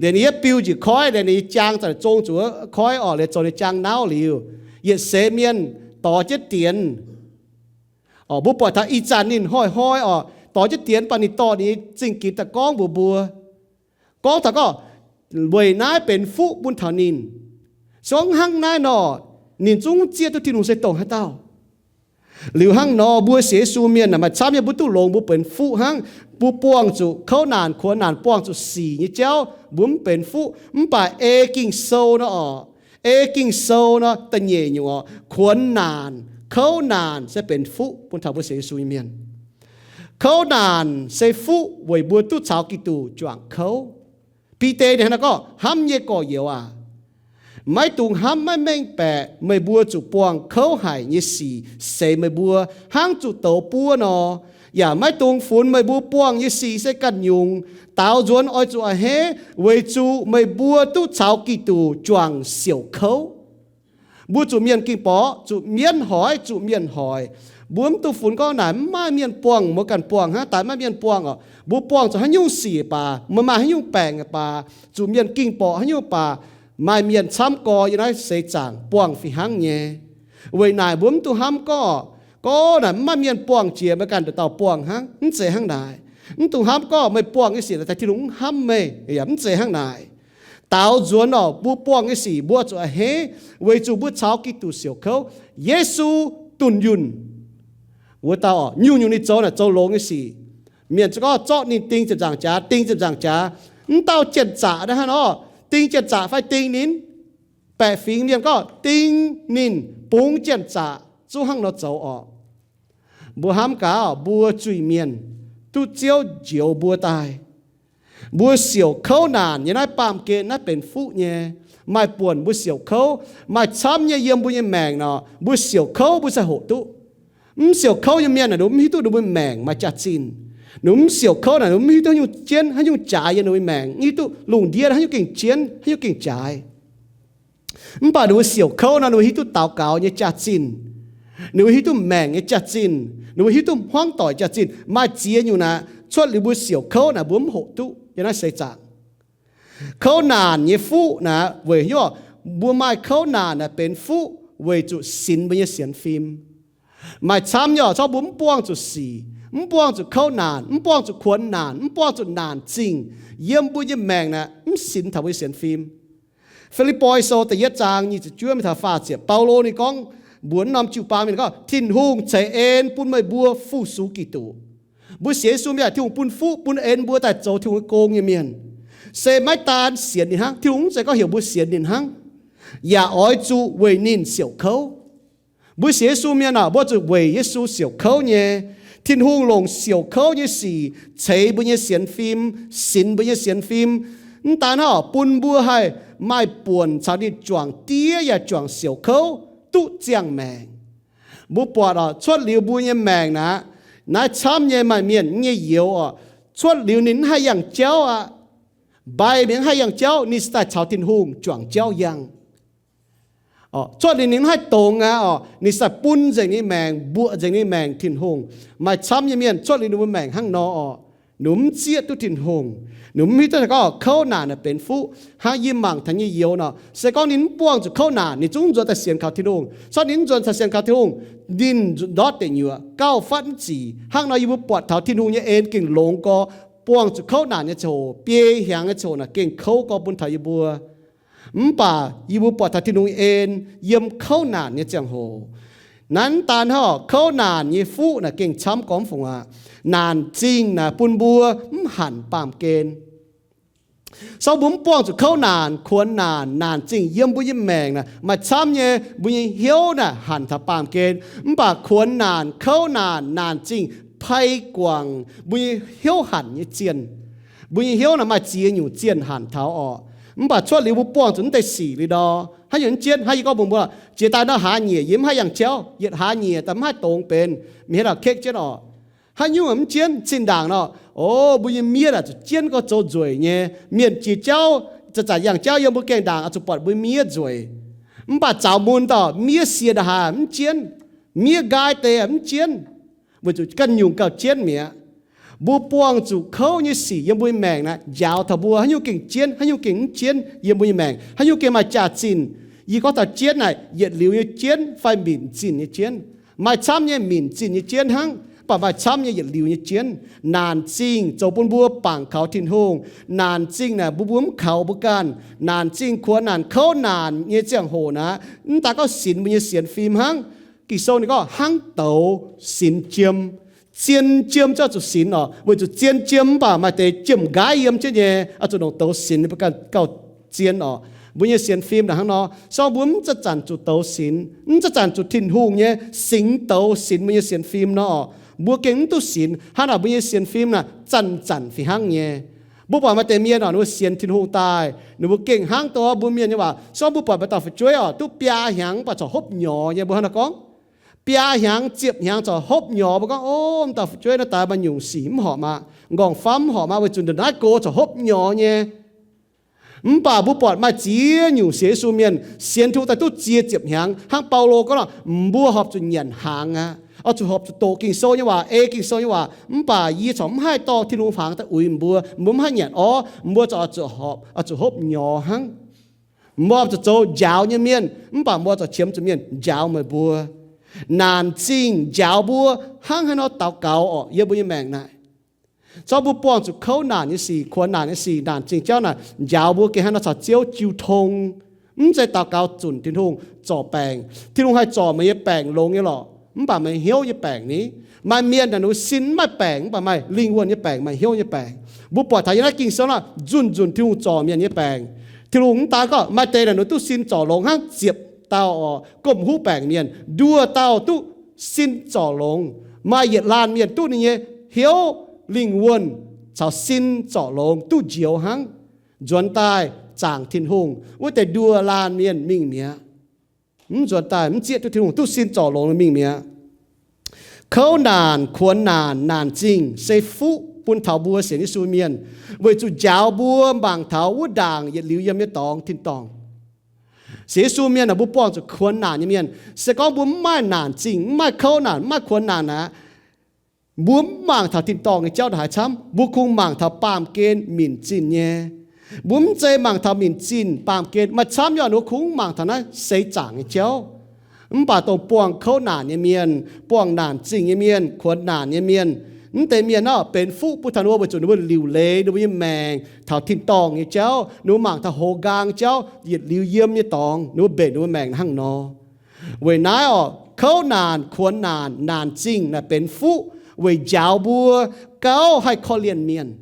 liuz ninh yietv biu njiec koiv, liuz ninh nyei jaang zanc zong zuqc wuov koiv oc, liuz zoux ninh jaang nauv liuz, yietc seix mienh dorh jienv dienx. Mbuo buatc taux ih zanc ninh hnoi-hnoi oc, dorh jienv dienx, mv baac ninh dorh ninh nyei zingh ginx daaih gorngv mbuox mbuo, gorngv taux gorngv weic naaiv benx fuqv bun taux ninh. Se gorngv hnangv naaiv nor, ninh zungv zieqv duqv Tin-Hungh se dongh haaix dauh. Liuz hnangv nor, mbuo sienx Yesu mienh maaih camv nyei, mbuo duqv longx mbuo benx fuqv hnangv. Mbuo buangh zuqc kouv naanc, kuonx naanc, buangh zuqc sic nyei jauv, mbuo mv benx fuqv. Mv baac ei Ging-Sou nor oc, ei Ging-Sou nor da'nyeic nyungc oc, kuonx naanc, kouv naanc se benx fuqv bun taux mbuo sienx Yesu nyei mienh. Kouv naanc se fuqv weic mbuo duqv caux Giduc juangc kouv. Bide ninh hnangv naaiv gorngv, hnamv nyei gorx-youz aac, maiv dungx hnamv maiv mengh baeqc meih mbuo zuqc buangh kouv haic nyei sic seix meih mbuo hnangv zuqc douz buov nor, yaac maiv dungx funx meih mbuo buangh nyei sic se ganh nyungc. Daaux nzuonx oix zuqc a'hneiv weic zuqc meih mbuo duqv caux Giduc juangc siouc kouv. Mbuo zuqc mienh ging-borqc, zuqc mienv hoic, zuqc mienh hoic. Mbuo mv dungx funx gorngv naaic mv maaih mienh buangh, mbuo ganh buangh hnangv, daaih maiv mienh buangh oc. Mbuo buangh zuqc haaix nyungc sic baac, meih maaih haaix nyungc baengc baac, zuqc mienh ging-borqc haaix nyungc baac, maaih mienh camv gorx yiem naaiv seix zaangc buangh fih hnangv nyei. Weic naaic mbuo mv dungx hnamv gorngv, gorngv naaic mv maaih mienh buangh jiex, meih ganh dauh dauh buangh hnangv. Mv zeiz hnangv naaic. Mv dungx hnamv gorngv meih buangh nyei sic naaic daaih Tin-Hungh mv hnamv meih. Yaac mv zeiz hnangv naaic. Daaux nzuonx oc, mbuo buangh nyei sic mbuo zuqc a'hneiv weic zuqc mbuo caux Giduc siouc kouv. Yesu dunh yunh wuov dauh oc, nyungc-nyungc ninh zoux naaic zoux longx nyei sic. Mienh za'gengh zorqv ninh ding ziepc nzaangc jaax, ding ziepc nzaangc jaax. Mv dauh janx-zaqc naaiv hnangv nor, ding janx-zaqc fai ding ninh? Baeqc fingx mienh gorngv ding ninh bungx janx-zaqc zungv hnangv nor zoux oc. Mbuo hnamv gaax, mbuo zuiz-mienh duqv Ziouv njoux mbuo daaih. Mbuo siouc kouv naanc nyei naaiv baamh gen naaiv benx fuqv nyei. Maaih buonc mbuo siouc kouv, maaih camv nyei yiem mbuo nyei maengc nor, mbuo siouc kouv mbuo sai hoqc duqv. Mv siouc kouv nyei mienh naaic ninh mv hiuv duqv ninh mbuo maengc maaih jaax-zinh. Ninh mv siouc kouv naaic ninh mv hiuv duqv haaix nyungc jienv, haaix nyungc jaaix yiem ninh mbuo maengc, mv hiuv duqv lungh ndiev haaix nyungc gengh jienv, haaix nyungc gengh jaaix. Mv baac ninh mbuo siouc kouv nor, ninh mbuo hiuv duqv daux gaux nyei jaax-zinh. Ninh mbuo hiuv duqv maengc nyei jaax-zinh. Ninh mbuo hiuv duqv hmuangv doic jaax-zinh. Maaih ziex nyungc naaic cuotv liuz mbuo siouc kouv naaic mbuo mv hoqc duqv yiem naaiv seix zaangc. Kouv naanc nyei fuqv naaic weic hnyouv mbuo maaih kouv naanc naaic benx fuqv weic zuqc sinx mbuo nyei sienx fim. Maaih camv nyei oc, corc mbuo mv buangh zuqc sic, mv buangh zuqc kouv naanc, mv buangh zuqc kuonx naanc, mv buangh zuqc naanc zingh, yiem mbuo nyei maengc naaic mv sinx taux mbuo nyei sienx fim. Fi^lipv^poi Sou da'yietv zaang nyic ziepc juov mingh taux faah ziepc, Baulo ninh gorngv mbuox norm jiu-baang mienh gorngv, Tin-Hungh ceix en bun meih mbuo fu-sux Giduc. Mbuo sienx Yesu mienh, Tin-Hungh bun fuqv bun en mbuo daaih zoux Tin-Hungh nyei gong nyei mienh. Se maiv daan sienx ninh hnangv. Tin-Hungh mv zeiz gorngv heuc mbuo sienx ninh hnangv, yaac oix zuqc weic ninh siouc kouv. Mbuo sienx Yesu mienh aah, mbuo zuqc weic Yesu siouc kouv nyei. Tin-Hungh longc siouc kouv nyei sic ceix mbuo nyei sienx fim, sinx mbuo nyei sienx fim. Mv daan hnangv, bun mbuo haih maaih buonc caux ninh juangc diev yaac juangc siouc kouv duqv ziangh maengc. Mbuo buatc oc, cuotv liuz mbuo nyei maengc naaic, naaiv camv nyei maaih mienh nyei youz oc, cuotv liuz ninh mv haih yangh jauv aqv. Mbaih mienh mv haih yangh jauv, ninh se daaih caux Tin-Hungh juangc jauv yangh. Cuotv liuz ninh mv haih dongz aqv oc, ninh se daaih bun nzengc ninh maengc, mbuoqc nzengc ninh maengc Tin-Hungh. Maaih camv nyei mienh cuotv liuz ninh mbuo maengc hnangv nor oc, ninh mv zieqv duqv Tin-Hungh. Ninh mv hiuv duqv gorngv kouv naanc naaic benx fuqv. Hnangv yie mangc taux nyei youz nor, se gorngv ninh mv buangh zuqc kouv naanc, ninh zungv nzuonx daaih sienx kaux Tin-Hungh. Corc ninh mv nzuonx daaih sienx kaux Tin-Hungh, ninh ndortv deic nyuoqc, gauh fatv mv zic. Hnangv nor yie mbuo buatc taux Tin-Hungh nyei en gengh longx gorx. Buangh zuqc kouv naanc nyei ziangh hoc, biei hiaangx nyei ziangh hoc naaic gengh kouv gorx bun taux yie mbuo. Mv baac yie mbuo buatc taux Tin-Hungh nyei en yiem kouv naanc nyei ziangh hoc. Naaiv mv daan hnangv, kouv naanc nyei fuqv naaic gengh camv gorx mv fungc aqv. Naanc zingh naaic bun mbuo mv hanc baamh gen. Corc mbuo mv buangh zuqc kouv naanc, kuonx naanc, naanc zingh yiem mbuo nyei maengc naaic maaih camv nyei, mbuo nyei hnyouv naaic hanc taux baamh gen. Mv baac kuonx naanc, kouv naanc, naanc zingh pai guangc mbuo nyei hnyouv hanc nyei zienh. Mbuo nyei hnyouv naaic maaih ziex nyungc zienh hanc taux orqc. Mv baac cuotv liuz mbuo buangh zuqc naaiv deix sic liuz nor, haaix nyungc mv jienv? Hnangv yie gorngv mbuox mbuo, jiex daaih nor hlaax nyieqc yie mv haih yangh jauv, yietc hlaax nyieqc daaih mv haih dongz benx, mienh hietv daaih kekv jienv orqc. Haaix nyungc mv jienv? Zinh ndaangc nor, o, mbuo nyei miev aah, zuqc jienv gorx zoux nzueic nyei. Mienh jiex jauv Zanc-zanc yangh jauv yiem mbuo gaengh ndaangc oix zuqc buatc mbuo miev nzueic. Mv baac zaux mun dauh miev sienx ndongc haaix mv jienv, miev nqaai deix mv jienv, weic zuqc ganh nyungc gauh jienv mi'aqv. Mbuo buangh zuqc kouv nyei sic yiem mbuo nyei maengc naaic njaaux taux mbuo haaix nyungc gengh jienv, haaix nyungc gengh mv jienv yiem mbuo nyei maengc, haaix nyungc gengh maaih jaax-zinh. Yie gorngv taux jienv naaic yietc liuz nyei jienv fai minc zinh nyei jienv. Maaih camv nyei minc zinh nyei jienv hnangv, mv baac maaih camv nyei yietc liuz nyei jienv. Naanc zingh zoux bun mbuo bangc kaux Tin-Hungh. Naanc zingh naaic mbuo, mbuo mv kaux mbuo ganh. Naanc zingh kuonx naanc kouv naanc nyei ziangh hoc naaic, mv daaih gorngv sinx mbuo nyei sienx fim hnangv. Ging-Sou ninh gorngv hnangv douz sinx jiem. Zien jiem ziouc zuqc sinx oc. Weic zuqc zien jiem mv baac maaih deix jiem-nqaaiv yiem jienv nyei, oix zuqc longc douz sinx ninh mbuo ganh gauh zien oc. Mbuo nyei sienx fim naaic hnangv nor, se gorngv mbuo mv zanc-zanc zuqc douz sinx, mv zanc-zanc zuqc Tin-Hungh nyei singx douz sinx mbuo nyei sienx fim nor, mbuo gengh mv duqv sinx. Hnangv naaic mbuo nyei sienx fim naaic zanc-zanc fih hnangv nyei. Mbuo buatc maaih deix mienh oc, ninh mbuo sienx Tin-Hungh daaih, ninh mbuo gengh hnangv douz mbuo mienh nyei waac. Se gorngv mbuo buatc maaih dauh fu'jueiv oc, duqv biaa hnyangx mv baac corc hopv nyorx nyei, mbuo hnangv naaiv gorngv, biaa hnyangx ziepc hnyangx corc hopv nyorx, mbuo gorngv, O, m'dauh fu'jueiv naaiv daaih maaih nyungc sic mv horpc aqv, m'nqorngv famv mv horpc aqv, weic zuqc ndongc naaiv go corc hopv nyorx nyei. Mv baac mbuo buatc maaih ziex nyungc sienx Yesu mienh sienx Tin-Hungh daaih duqv ziex ziepc hnyangx, hnangv Baulo gorngv nor, mbuo horpc zuqc nyanc hnaangx aqv, oix zuqc horpc zuqc doqc Ging-Sou nyei waac, ei Ging-Sou nyei waac. Mv baac yie corc mv haih dorh Tin-Hungh hnaangx daaih uix mbuo, mbuo mv haih nyanc orv, mbuo corc oix zuqc horpc, oix zuqc hopv nyorx hnangv. Mbuo oix zuqc zoux njaaux nyei mienh, mv baac mbuo corc qiemx zuqc mienh njaaux meih mbuo. Naanc zingh njaaux mbuo hnangv haaix nor daux gaux orqc, yiem mbuo nyei maengc naaic. Se gorngv mbuo buangh zuqc kouv naanc nyei sic, kuonx naanc nyei sic, naanc zingh jauv naaic njaaux mbuo gengh hnangv nor caux Ziouv jiu tong. Mv zeiz daux gaux zunc Tin-Hungh zorc baengc. Tin-Hungh haih zorc meih nyei baengc longx nyei lorqc, mv baac meih hnyouv nyei baengc ni. Maaih mienh naaic ninh mbuo sin mv maaih baengc, mv baac maaih lingh wuonh nyei baengc, maaih hnyouv nyei baengc. Mbuo buatc taux yiem naaiv Ging-Sou naaic, nzunc-nzunc Tin-Hungh zorc mienh nyei baengc. Tin-Hungh mv daan gorngv maaih deix naaic ninh mbuo duqv sin zorc longx hnangv ziepc dauh oc, gomh huv baengc mienh, nduoh dauh duqv sin zorc longx. Maaih yietc laanh mienh duqv ninh nyei hnyouv, lingh wuonh caux sin zorc longx duqv njoux hnangv. Nzuonx daaih zaangc Tin-Hungh wuov deix nduoh laanh mienh mingh mi'aqv. Mv nzuonx daaih mv zieqv duqv Tin-Hungh, duqv sin zorc longx mingh mi'aqv. Kouv naanc, kuonx naanc, naanc zingh se fuqv bun taux mbuo sienx Yesu mienh, weic zuqc njaaux mbuo mangc taux wuov ndaangc yietc liuz yiem nyei dorngx tin-dorngh. Sienx Yesu mienh aah, mbuo buangh zuqc kuonx naanc nyei mienh. Se gorngv mbuo mv maaih naanc zingh, mv maaih kouv naanc, mv maaih kuonx naanc aqv, mbuo mv mangc taux tin-dorngh nyei jauv ndongc haaix camv. Mbuo kungx mangc taux baamh gen minc zinh nyei. Mbuo mv zeiz mangc taux minc zinh baamh gen, maaih camv nyei oc, mbuo kungx mangc taux naaiv seix zaangc nyei jauv. Mv baac dongh buangh kouv naanc nyei mienh, buangh naanc zingh nyei mienh, kuonx naanc nyei mienh, mv deix mienh naaiv benx fuqv bun taux ninh mbuo weic zuqc ninh mbuo liuc leiz ninh mbuo nyei maengc taux tin-dorngh nyei jauv. Ninh mbuo mangc taux hoz nqaang jauv, yietc liuz yiem nyei dorngx, ninh mbuo mbenc ninh mbuo maengc hnangv nor. Weic naaiv oc, kouv naanc, kuonx naanc, naanc zingh naaic benx fuqv weic njaaux mbuo gauh haih korv-lienh mienh.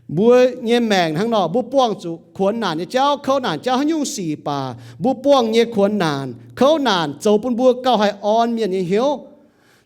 Mbuo nyei maengc hnangv nor, mbuo buangh zuqc kuonx naanc nyei jauv, kouv naanc jauv haaix nyungc sic baac, mbuo buangh nyei kuonx naanc, kouv naanc zoux bun mbuo gauh haih orn mienh nyei hnyouv.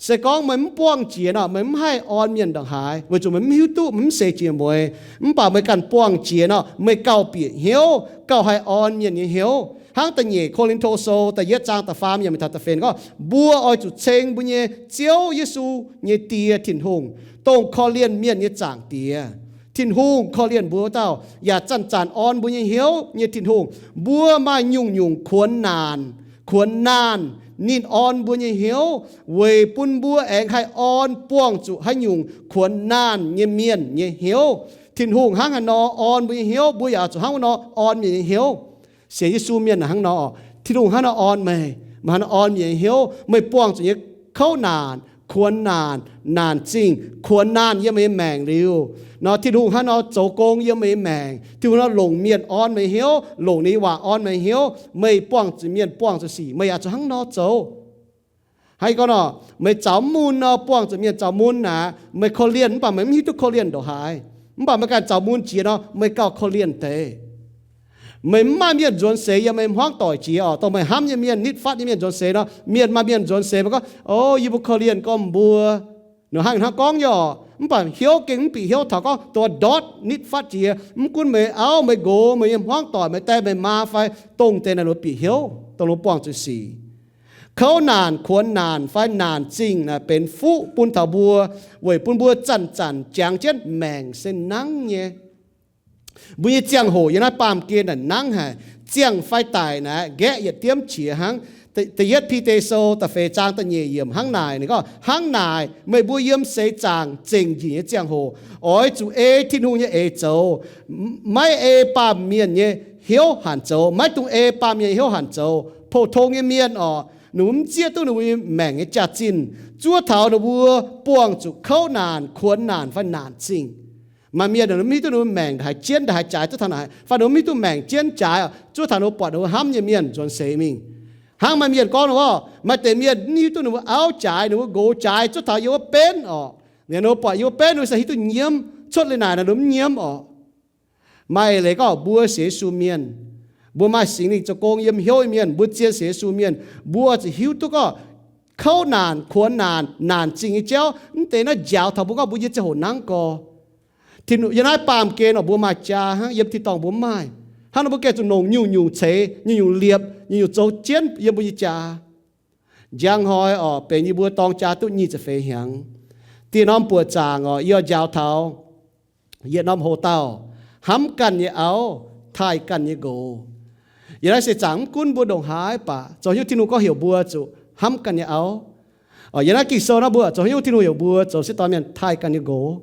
Se gorngv meih mv buangh jiex nor, meih mv haih orn mienh ndongc haaix, weic zuqc meih mv hiuv duqv, meih mv seix jiex mueiz. Mv baac meih ganh buangh jiex nor, meih gauh bieqc hnyouv, gauh haih orn mienh nyei hnyouv. Hnangv da'nyeic Ko^lin^to Sou da'yietv zaang da'faam yiemc taux da'feix gorngv, mbuo oix zuqc ceng mbuo nyei Ziouv Yesu nyei Die Tin-Hungh, dongh korv-lienh mienh nyei Zaangc Diex. Tin-Hungh korv-lienh mbuo dauh, yaac zanc-zanc orn mbuo nyei hnyouv nyei Tin-Hungh. Mbuo maaih nyungc-nyungc kuonx naanc, kuonx naanh, ninh orn mbuo nyei hnyouv weic bun mbuo aengx haih orn buangh zuqc haaix nyungc kuonx naanc nyei mienh nyei hnyouv. Tin-Hungh hnangv haaix nor orn mbuo nyei hnyouv, mbuo yaac zuqc hnangv wuov nor orn mienh nyei hnyouv. Sienx Yesu mienh hnangv nor, Tin-Hungh hnangv nor orn meih, meih hnangv nor orn mienh nyei hnyouv. Meih buangh zuqc nyei kouv naanc, kuonx naanc, naanc zingh, kuonx naanh yiem meih nyei maengc liuz nor, Tin-Hungh hnangv nor zoux gong yiem meih nyei maengc. Tin-Hungh hnangv nor longc mienh orn meih nyei hnyouv, longc ninh nyei waac orn meih nyei hnyouv. Meih buangh zuqc mienh buangh zuqc sic, meih yaac zuqc hnangv nor zoux. Hnangv gorngv nor, meih zaux mun nor, buangh zuqc mienh zaux mun aqv, meih korv-lienh mv baac meih mv hiuv duqv korv-lienh ndongc haaix. Mv baac meih ganh zaux mun jiex nor, meih gauh korv-lienh deix. Meih mv maaih mienh nzuonx seix yiem meih hmuangv doic jiex oc. Dongh meih hnamv nyei mienh, nitv fatv nyei mienh nzuonx seix nor, mienh maaih mienh nzuonx seix, meih gorngv, O, yie mbuo korv-lienh gorngv mbuo. Ninh hnangv hnangv gorngv nyei oc, mv baac hnyouv gengh mv bieqc hnyouv taux gorngv dongh ndortv nitv fatv jiex. Mv gunv meih auv meih nqox, meih nyei hmuangv doic, meih die meih maa fai dongh deix naaic, ninh mbuo bieqc hnyouv, dongh ninh mbuo buangh zuqc sic. Kouv naanc, kuonx naanc fai naanc zingh naaic benx fuqv bun taux mbuo, weic bun mbuo zanc-zanc jangx jienv maengc se nangv nyei. Mbuo nyei ziangh hoc yiem naaiv baamh gen naaic nangv haic, ziangh fai daic naaic nqaeqv yietc diemv qiex hnangv. Da'yietv Bide Sou da'feix zaang da'nyeic yiemc hnangv naaic, ninh gorngv, hnangv naaic meih mbuo yiem seix zaangc zengc njiec nyei ziangh hoc oix zuqc ei Tin-Hungh nyei eix zoux, maiv ei baamh mienh nyei hnyouv hanc zoux, maiv dungx ei baamh mienh nyei hnyouv hanc zoux. Pou-tong nyei mienh orqc, ninh mbuo mv zieqv duqv ninh mbuo nyei maengc nyei jaax-zinh, zuov taux ninh mbuo buangh zuqc kouv naanc, kuonx naanc fai naanc zingh. Maaih mienh mv hiuv duqv ninh mbuo maengc haaix jienv haaix jaaix zuov taux naaic, fai ninh mbuo mv hiuv duqv maengc jienv jaaix, zuov taux ninh mbuo buatc ninh mbuo hnamv nyei mienh nzuonx seix mingh. Hnangv maaih mienh gorngv nor, maaih deix mienh mv hiuv duqv ninh mbuo auv jaaix, ninh mbuo nqox jaaix, zuov taux yiem wuov benv orqc. Ninh mbuo buatc yiem wuov benv ninh mbuo se hiuv duqv nyiemv, cuotv liuz naaic ninh mbuo mv nyiemv orqc. Maaih leiz gorngv mbuo sienx Yesu mienh, mbuo maaih Singx Lingh zoux gong yiem hnyouv nyei mienh, mbuo zien sienx Yesu mienh, mbuo zuqc hiuv duqv gorngv kouv naanc, kuonx naanc, naanc zingh nyei jauv mv deix naaiv njaaux taux mbuo gorngv mbuo nyei ziangh hoc nangv gorx. Yiem naaiv baamh gen orqc, mbuo maaih jaa hnangv, yiem tin-dorngh mbuo mv maaih. Hnangv nor mbuo gengh zuqc longc nyungc-nyungc ceix, nyungc-nyungc liepc, nyungc-nyungc zoux jienv yiem mbuo nyei jaa. Njang hnoi orqc, benx yie mbuo dorng jaa duqv nyic ziepc feix hnyangx. Dieh norm buoqc zaangc orqc, yie oix njaaux taux yietc norm hoc-dauh, hnamv ganh nyei auv, taaih ganh nyei nqox. Yiem naaiv seix zaangc mv gunv mbuo ndongc haaix baac zoux haaix nyungc Tin-Hungh gorngv heuc mbuo zuqc hnamv ganh nyei auv. Yiem naaiv Ging-Sou nor mbuo zoux haaix nyungc Tin-Hungh heuc mbuo zoux se dorh mienh taaih ganh nyei nqox.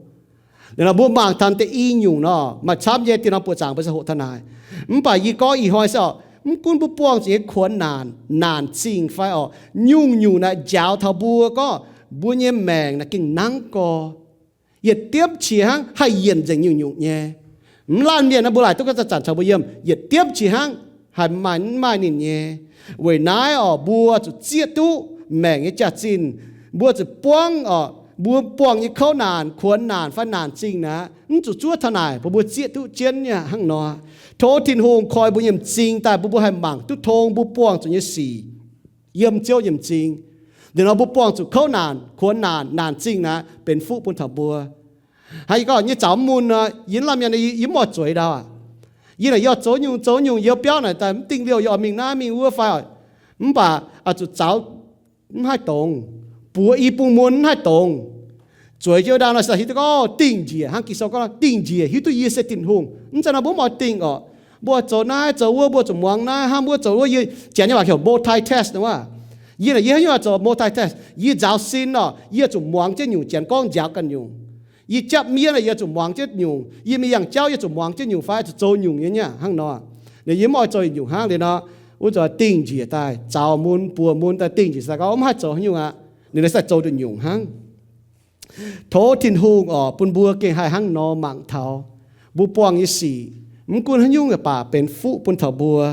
Liuz nor mbuo mangc taux deix i nyungc nor, maaih camv nyei, dieh norm buoqc zaangc mbuo se hoqc taux naaic. Mv baac yie gorngv ih hnoi se orqc, mv gunv mbuo buangh zuqc nyei kuonx naanc, naanc zingh fai orqc, nyungc-nyungc naaic njaaux taux mbuo gorngv mbuo nyei maengc naaic gengh nangv gorx. Yietc diemv qiex hnangv haih yienc nzengc nyungc-nyungc nyei. Mv laanh mienh naaiv mbuo laaic duqv ga'zanc caux mbuo yiem, yietc diemv qiex hnangv haih maaih, mv maaih ninh nyei. Weic naaiv orqc, mbuo zuqc zieqv duqv maengc nyei jaax-zinh. Mbuo zuqc buangv orqc, mbuo buangh nyei kouv naanc, kuonx naanc fai naanc zingh naaic, mv zuqc zuov taux naaic, mbuo mbuo zieqv duqv jienv nyei hnangv nor. Tov Tin-Hungh koi mbuo nyei m'zing daaih, mbuo mbuo haih mangc duqv tong mbuo buangh zuqc nyei sic yiem Ziouv nyei m'zing. Liuz nor mbuo buangh zuqc kouv naanc, kuonx naanc, naanc zingh naaic benx fuqv bun taux mbuo. Hnangv yie gorngv nyei zaux mun nor, yie mv lamh mienh, yie mv oix zueiz ndau aqv. Yie naaic yie oix zoux nyungc zoux nyungc, yie biauv naaic daaih mv dingh liouh, yie oix mingh naaiv mingh wuov fai oc. Mv baac oix zuqc zaux mv haih dongz, buoz i bung mun mv haih dongz. Zueiz jienv ndau nor se hiuv duqv gorngv dingh njiec, hnangv Ging-Sou gorngv dingh njiec hiuv duqv yie se Tin-Hungh. Mv zeiz nor mbuo mv oix dingh orqc. Mbuo zoux naaiv zoux wuov, mbuo zuqc muangx naaiv hnangv, mbuo zoux wuov, yie janx nyei waac heuc multitask nor. Yie naaic yie haaix nyungc oix zoux multitask, yie nzaaux sin orqc, yie zuqc muangx jienv nyungc janx gorngv njaaux ganh nyungc. Yie japv miev naaic yie zuqc muangx jienv nyungc, yie mingh yangh jauv yie zuqc muangx jienv nyungc fai zuqc zoux nyungc nyei nyei hnangv nor. Naaic yie mv oix zoux nyungc hnangv liuz nor, wuov zuqc dingh njiec daaih, zaux mun buoz mun daaih dingh njiec daaih gorngv mv haih zoux haaix nyungc aqv. Ninh naaic se zoux nduqc nyungc hnangv. Tov Tin-Hungh orqc, bun mbuo gengh haih hnangv nor mangc taux mbuo buangh nyei sic, mv gunv haaix nyungc baac benx fuqv bun taux mbuo,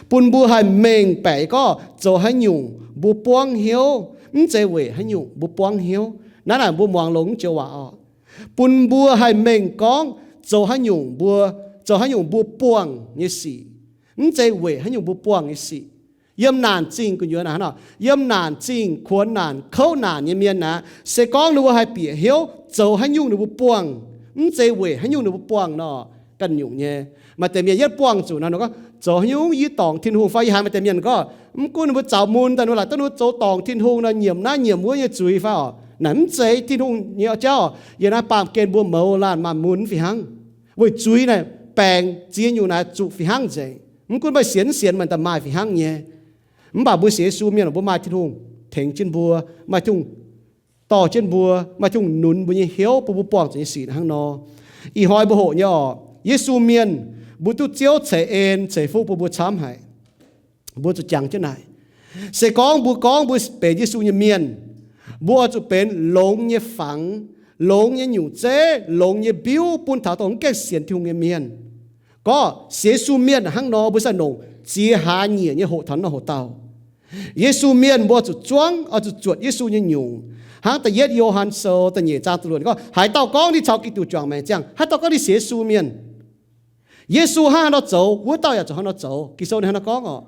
bun mbuo haih mengh baeqc gorngv zoux haaix nyungc mbuo buangv hnyouv, mv zeiz weic haaix nyungc mbuo buangv hnyouv. Naaiv naaic mbuo muangx longx joux waac orqc. Bun mbuo haih mengh gorngv zoux haaix nyungc mbuo, zoux haaix nyungc mbuo buangh nyei sic, mv zeiz weic haaix nyungc mbuo buangh nyei sic. Yiem naanc zingh gu'nyuoz naaic hnangv nor, yiem naanc zingh kuonx naanc kouv naanc nyei mienh naaic, se gorngv ninh mbuo haih bieqc hnyouv zoux haaix nyungc ninh mbuo buangh, mv zeiz weic haaix nyungc ninh mbuo buangh nor, ganh nyungc nyei. Maaih deix mienh yietv buangh zuqc nor, ninh gorngv zoux haaix nyungc yie dorngc Tin-Hungh fai yie haiz maaih deix mienh gorngv, mv gunv ninh mbuo zaux mun daaih, ninh mbuo laaic duqv ninh mbuo zoux dorngc Tin-Hungh nor, nyiemc naaiv nyiemc wuov nyei zuiz fai orqc. Naaic mv zeiz Tin-Hungh nyei jauv. Yiem naaiv baamh gen mbuo mouz laanh maaih mun mv fih hnangv. Weic zuiz naaic baengc ziex nyungc naaic zuqc fih hnangv nzengc. Mv gunv meih sienx mv sienx, maaih daaih maaih fih hnangv nyei. Mv baac mbuo sienx Yesu mienh, mbuo maaih Tin-Hungh tengx jienv mbuo, maaih Tin-Hungh dorh jienv mbuo, maaih Tin-Hungh nunz mbuo nyei hnyouv bun mbuo buangh zuqc nyei sic hnangv nor. Ih hnoi mbuo hoqc nyei orqc, Yesu mienh, mbuo duqv Ziouv ceix en ceix fuqv bun mbuo camv haic. Mbuo zuqc jangx jienv naaic. Se gorngv mbuo gorngv mbuo benx Yesu nyei mienh, mbuo oix zuqc benx longx nyei fangx, longx nyei nyungc zeiv, longx nyei mbiuv bun taux dongh mv gaengh sienx Tin-Hungh nyei mienh. Gorngv sienx Yesu mienh hnangv nor, mbuo sai nongc ziex hlaax nyieqc nyei hoqc taux nor hoqc dauh. Yesu mienh mbuo zuqc zuangv, oix zuqc zuotc Yesu nyei nyungc. Hnangv da'yietv Yo^han Sou da'nyeic zaang da'luoqc gorngv, haaix dauh gorngv ninh caux Giduc juangc maengc ziangh, haaix dauh gorngv ninh sienx Yesu mienh, Yesu hnangv haaix nor zoux, wuov dauh yaac zuqc hnangv nor zoux. Ging-Sou ninh hnangv nor gorngv orqc.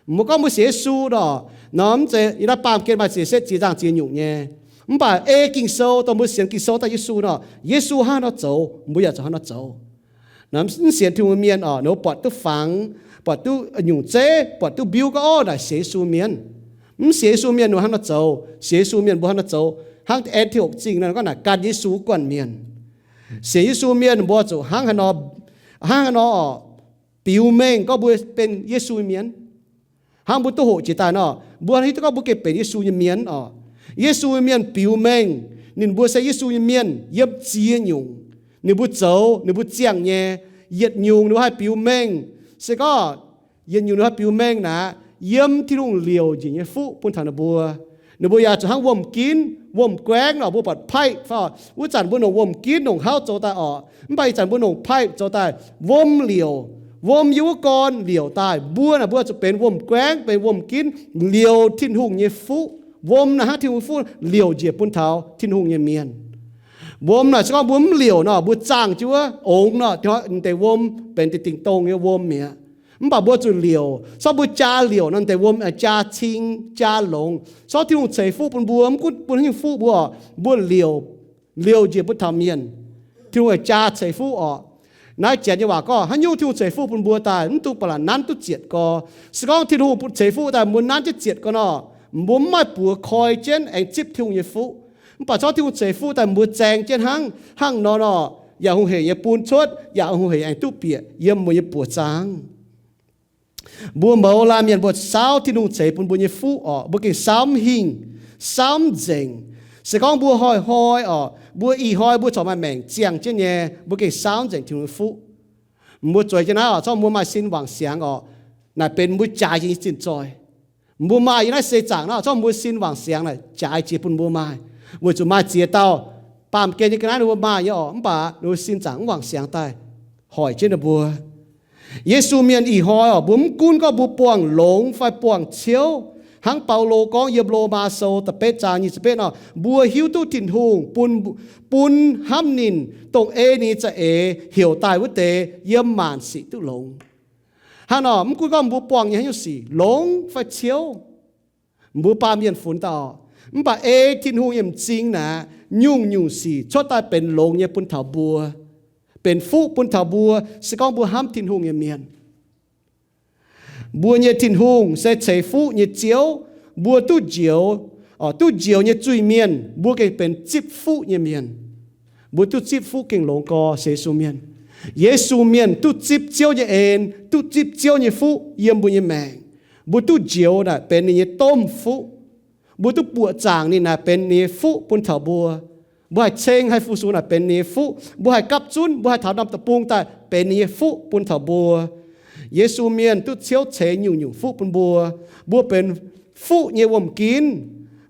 Mbuo gorngv mbuo sienx Yesu nor, nor mv zeiz yiem naaiv baamh gen maaih ziex setv ziex nzangh ziex nyungc nyei. Mv baac ei Ging-Sou dongh mbuo sienx Ging-Sou daaih Yesu nor, Yesu hnangv haaix nor zoux, mbuo yaac zuqc hnangv haaix nor zoux. Nor mv sienx Tin-Hungh mienh orqc, ninh mbuo buatc duqv fangx, buatc duqv nyungc zeiv, buatc duqv mbiuv gorngv, orv, naaic sienx Yesu mienh. Mv sienx Yesu mienh mbuo hnangv nor zoux, sienx Yesu mienh mbuo hnangv nor zoux. Hnangv An^ti^okc Zingh nor gorngv naaic gan Yesu wuov guanh mienh. Sienx Yesu mienh mbuo zuqc hnangv haaix nor, hnangv haaix nor orqc, biux mengh gorngv mbuo benx Yesu nyei mienh. Hnangv mbuo duqv hoqc jiex daaih nor, mbuo hiuv duqv gorngv mbuo gengh benx Yesu nyei mienh orqc. Yesu nyei mienh biux mengh ninh mbuo se Yesu nyei mienh yiem ziex nyungc. Ninh mbuo zoux, ninh mbuo ziangh nyei, yietc nyungc ninh mbuo haih biux mengh. Se gorngv yietc nyungc ninh mbuo haih biux mengh naaic, yiem Tin-Hungh liouc njiec nyei fuqv bun taux ninh mbuo. Ninh mbuo yaac zuqc hnangv wuom-ginv, wuom-guaengv nor, mbuo buatc pipe fai, wuov zanc mbuo nongc wuom-ginv nongc hauv zoux daaih orqc. Mv baac ih zanc mbuo nongc pipe zoux daaih, wuom liouc, wuom yiem wuov gorn liouc daaih. Mbuo naaic mbuo zuqc benx wuom-guaengv, benx wuom-ginv liouc Tin-Hungh nyei fuqv. Wuom naaic hnangv Tin-Hungh nyei fuqv liouc njiec bun taux Tin-Hungh nyei mienh. Wuom naaic se gorngv mbuo mv liouc nor, mbuo zaangh jienv wuov ongx nor, deix wuom benx deix dingc dongh nyei wuom mi'aqv. Mv baac mbuo zuqc liouc. Se gorngv mbuo jaa liouc nor, deix wuom jaa cing, jaa longx. Se gorngv Tin-Hungh ceix fuqv bun mbuo, mv gunv bun haaix nyungc fuqv mbuo orqc, mbuo liouc, liouc njiec bun taux mienh, Tin-Hungh jaa ceix fuqv orqc. Naaiv janx nyei waac gorngv haaix nyungc Tin-Hungh ceix fuqv bun mbuo daaih, mv dungx ba'laqc nanv duqv zietc gorx. Se gorngv Tin-Hungh ceix fuqv daaih mbuo nanv jienv zietc gorx nor, mbuo mv maaih buoz koi jienv aengx zipv Tin-Hungh nyei fuqv. Mv baac se gorngv Tin-Hungh ceix fuqv daaih mbuo zaeng jienv hnangv, hnangv nor nor, yaac hungh heic nyei bun cuotv, yaac hungh heic aengx duqv bieqc yiem mbuo nyei buoz zaangv. Mbuo mouz laanh mienh mbuo saauv Tin-Hungh ceix bun mbuo nyei fuqv orqc, mbuo gengh saauv mv hingh, saauv mv nzengc. Se gorngv mbuo hnoi-hnoi orqc, mbuo ih hnoi mbuo corc maaih maengc ziangh jienv nyei, mbuo gengh saauv nzengc Tin-Hungh nyei fuqv. Mbuo zueiz jienv naaiv orqc, zorqv mbuo maaih sin wangc siangx orqc, naaic benx mbuo jaaix jiex nyei zinh zoih. Mbuo maaih yiem naaiv seix zaangc naaiv, zorqv mbuo sin wangc siangx naaic jaaix jiex bun mbuo maaih, weic zuqc maaih ziex dauh baamh gen nyei ga'naaiv ninh mbuo maaih nyei orqc, mv baac ninh mbuo sin zaangc mv wangc siangx daaih hoic jienv ninh mbuo. Yesu mienh ih hnoi orqc, mbuo mv gunv gorngv mbuo buangh longx fai buangh ciouv, hnangv Baulo gorngv yiem Lomaa Sou da'betv zaang nyic ziepc betv nor, mbuo hiuv duqv Tin-Hungh bun, bun hnamv ninh, dongh ei ninh nyei za'eix heuc daaih wuov deix yiem maanc sic duqv longx. Hnangv nor, mv gunv gorngv mbuo buangh nyei haaix nyungc sic, longx fai ciouv, mbuo baamh mienh funx daaih orqc, mv baac ei Tin-Hungh nyei m'zing naaic, nyungc-nyungc sic cuotv daaih benx longx nyei bun taux mbuo, benx fuqv bun taux mbuo, se gorngv mbuo hnamv Tin-Hungh nyei mienh. Mbuo nyei Tin-Hungh se ceix fuqv nyei Ziouv. Mbuo duqv njoux, duqv njoux nyei zuiz-mienh, mbuo gengh benx zipv fuqv nyei mienh. Mbuo duqv zipv fuqv gengh longx gorx se Yesu mienh. Yesu mienh duqv zipv Ziouv nyei en, duqv zipv Ziouv nyei fuqv yiem mbuo nyei maengc. Mbuo duqv njoux naaic benx ninh nyei domh fuqv. Mbuo duqv buoqc zaangc ninh naaic benx ninh nyei fuqv bun taux mbuo. Mbuo haih ceng haih fu-sux naaic benx ninh nyei fuqv. Mbuo haih gapv zunv, mbuo haih taux norm deic-bung daaih benx ninh nyei fuqv bun taux mbuo. Yesu mienh duqv Ziouv ceix nyungc-nyungc fuqv bun mbuo. Mbuo benx fuqv nyei wuom-ginv.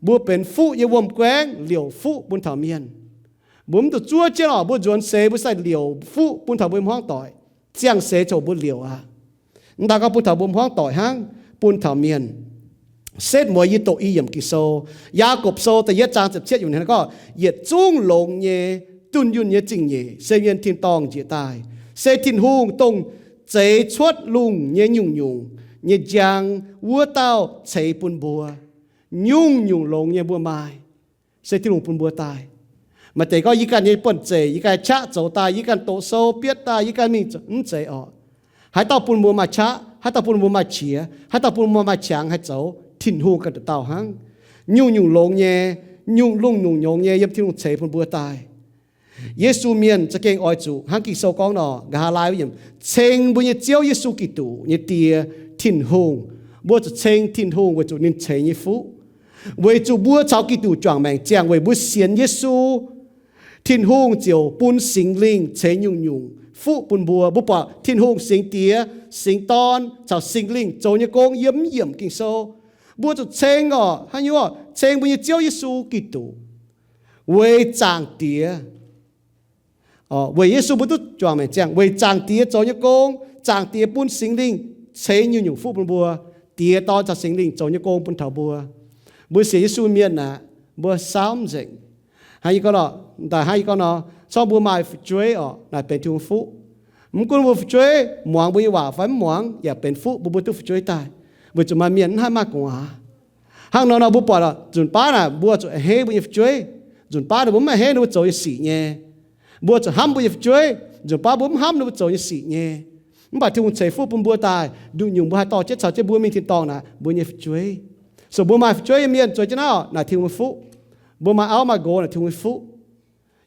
Mbuo benx fuqv nyei wuom-guaengv liouc fuqv bun taux mienh. Mbuo mv zuqc zuov jienv orqc, mbuo nzuonx seix mbuo sai liouc fuqv bun taux mbuo nyei hmuangv doic. Ziangh seix ziouc mbuo liouc aqv. Mv daaih gorngv bun taux mbuo hmuangv doic hnangv, bun taux mienh. Setv mueiz yie doqc i yiemc Ging-Sou, Yaagorpc Sou da'yietv zaang ziepc cietv yiemc gorngv, yietc zungv longx nyei, dunh yunh nyei zingh nyeic se mienh tin-dorngh njiec daaih, se Tin-Hungh dongh zeix cuotv lungh nyei nyungc-nyungc nyei njang wuov dauh ceix bun mbuo. Nyungc-nyungc longx nyei mbuo maaih, se Tin-Hungh bun mbuo daaih. Maaih deix gorngv yie ganh nyei buonv-zeic, yie ganh qaqv zoux daaih, yie ganh doqc sou bietv daaih, yie ganh mingh zoux, mv zeiz orqc. Haaix dauh bun mbuo maaih qaqv? Haaix dauh bun mbuo maaih qiex? Haaix dauh bun mbuo maaih qangx haih zoux? Tin-Hungh ganh dauh dauh hnangv. Nyungc-nyungc longx nyei, nyungc lungh nyungc nyongx nyei yiem Tin-Hungh ceix bun mbuo daaih. Yesu mienh za'gengh oix zuqc hnangv Ging-Sou gorngv nor, nqa'haav laai wuov yiemc, ceng mbuo nyei Ziouv Yesu Giduc nyei Die, Tin-Hungh. Mbuo zuqc ceng Tin-Hungh weic zuqc ninh ceix nyei fuqv. Weic zuqc mbuo caux Giduc juangc maengc ziangh weic mbuo sienx Yesu, Tin-Hungh ziouc bun Singx Lingh ceix nyungc-nyungc fuqv bun mbuo. Mbuo buatc Tin-Hungh Singx Diex, Singx Dorn caux Singx Lingh zoux nyei gong yiem mv yiemc Ging-Sou. Mbuo zuqc ceng orqc, haaix nyungc orqc? Ceng mbuo nyei Ziouv Yesu Giduc. Weic Zaangc Diex, weic Yesu mbuo duqv juangc maengc ziangh, weic Zaangc Diex zoux nyei gong, Zaangc Diex bun Singx Lingh ceix nyungc-nyungc fuqv bun mbuo. Diex, Dorn caux Singx Lingh zoux nyei gong bun taux mbuo. Mbuo sienx Yesu mienh aqv, mbuo saauv mv nzengc. Hnangv yie gorngv nor, daaih hnangv yie gorngv nor, corc mbuo maaih fu'jueiv orqc, naaic benx Tin-Hungh fuqv. Mv gunv mbuo fu'jueiv muangx mbuo nyei waac fai mv muangx, yaac benx fuqv bun mbuo duqv fu'jueiv daaih, weic zuqc maaih mienh mv haih maaih gu'nguaaz. Hnangv nor nor mbuo buatc nzunc baav naaic mbuo zuqc a'hneiv mbuo nyei fu'jueiv. Nzunc baav naaic mbuo mv a'hneiv ninh mbuo zoux nyei sic nyei. Mbuo zuqc hnamv mbuo nyei fu'jueiv. Nzunc baav mbuo mv hnamv ninh mbuo zoux nyei sic nyei. Mv baac Tin-Hungh ceix fuqv bun mbuo daaih, nduqc nyungc mbuo haih dorh jienv caux jienv mbuo mingh tin-dorngh naaic, mbuo nyei fu'jueiv. So mbuo maaih fu'jueiv nyei mienh zueiz jienv naaiv orqc, naaic Tin-Hungh nyei fuqv. Mbuo maaih auv maaih nqox naaic Tin-Hungh nyei fuqv.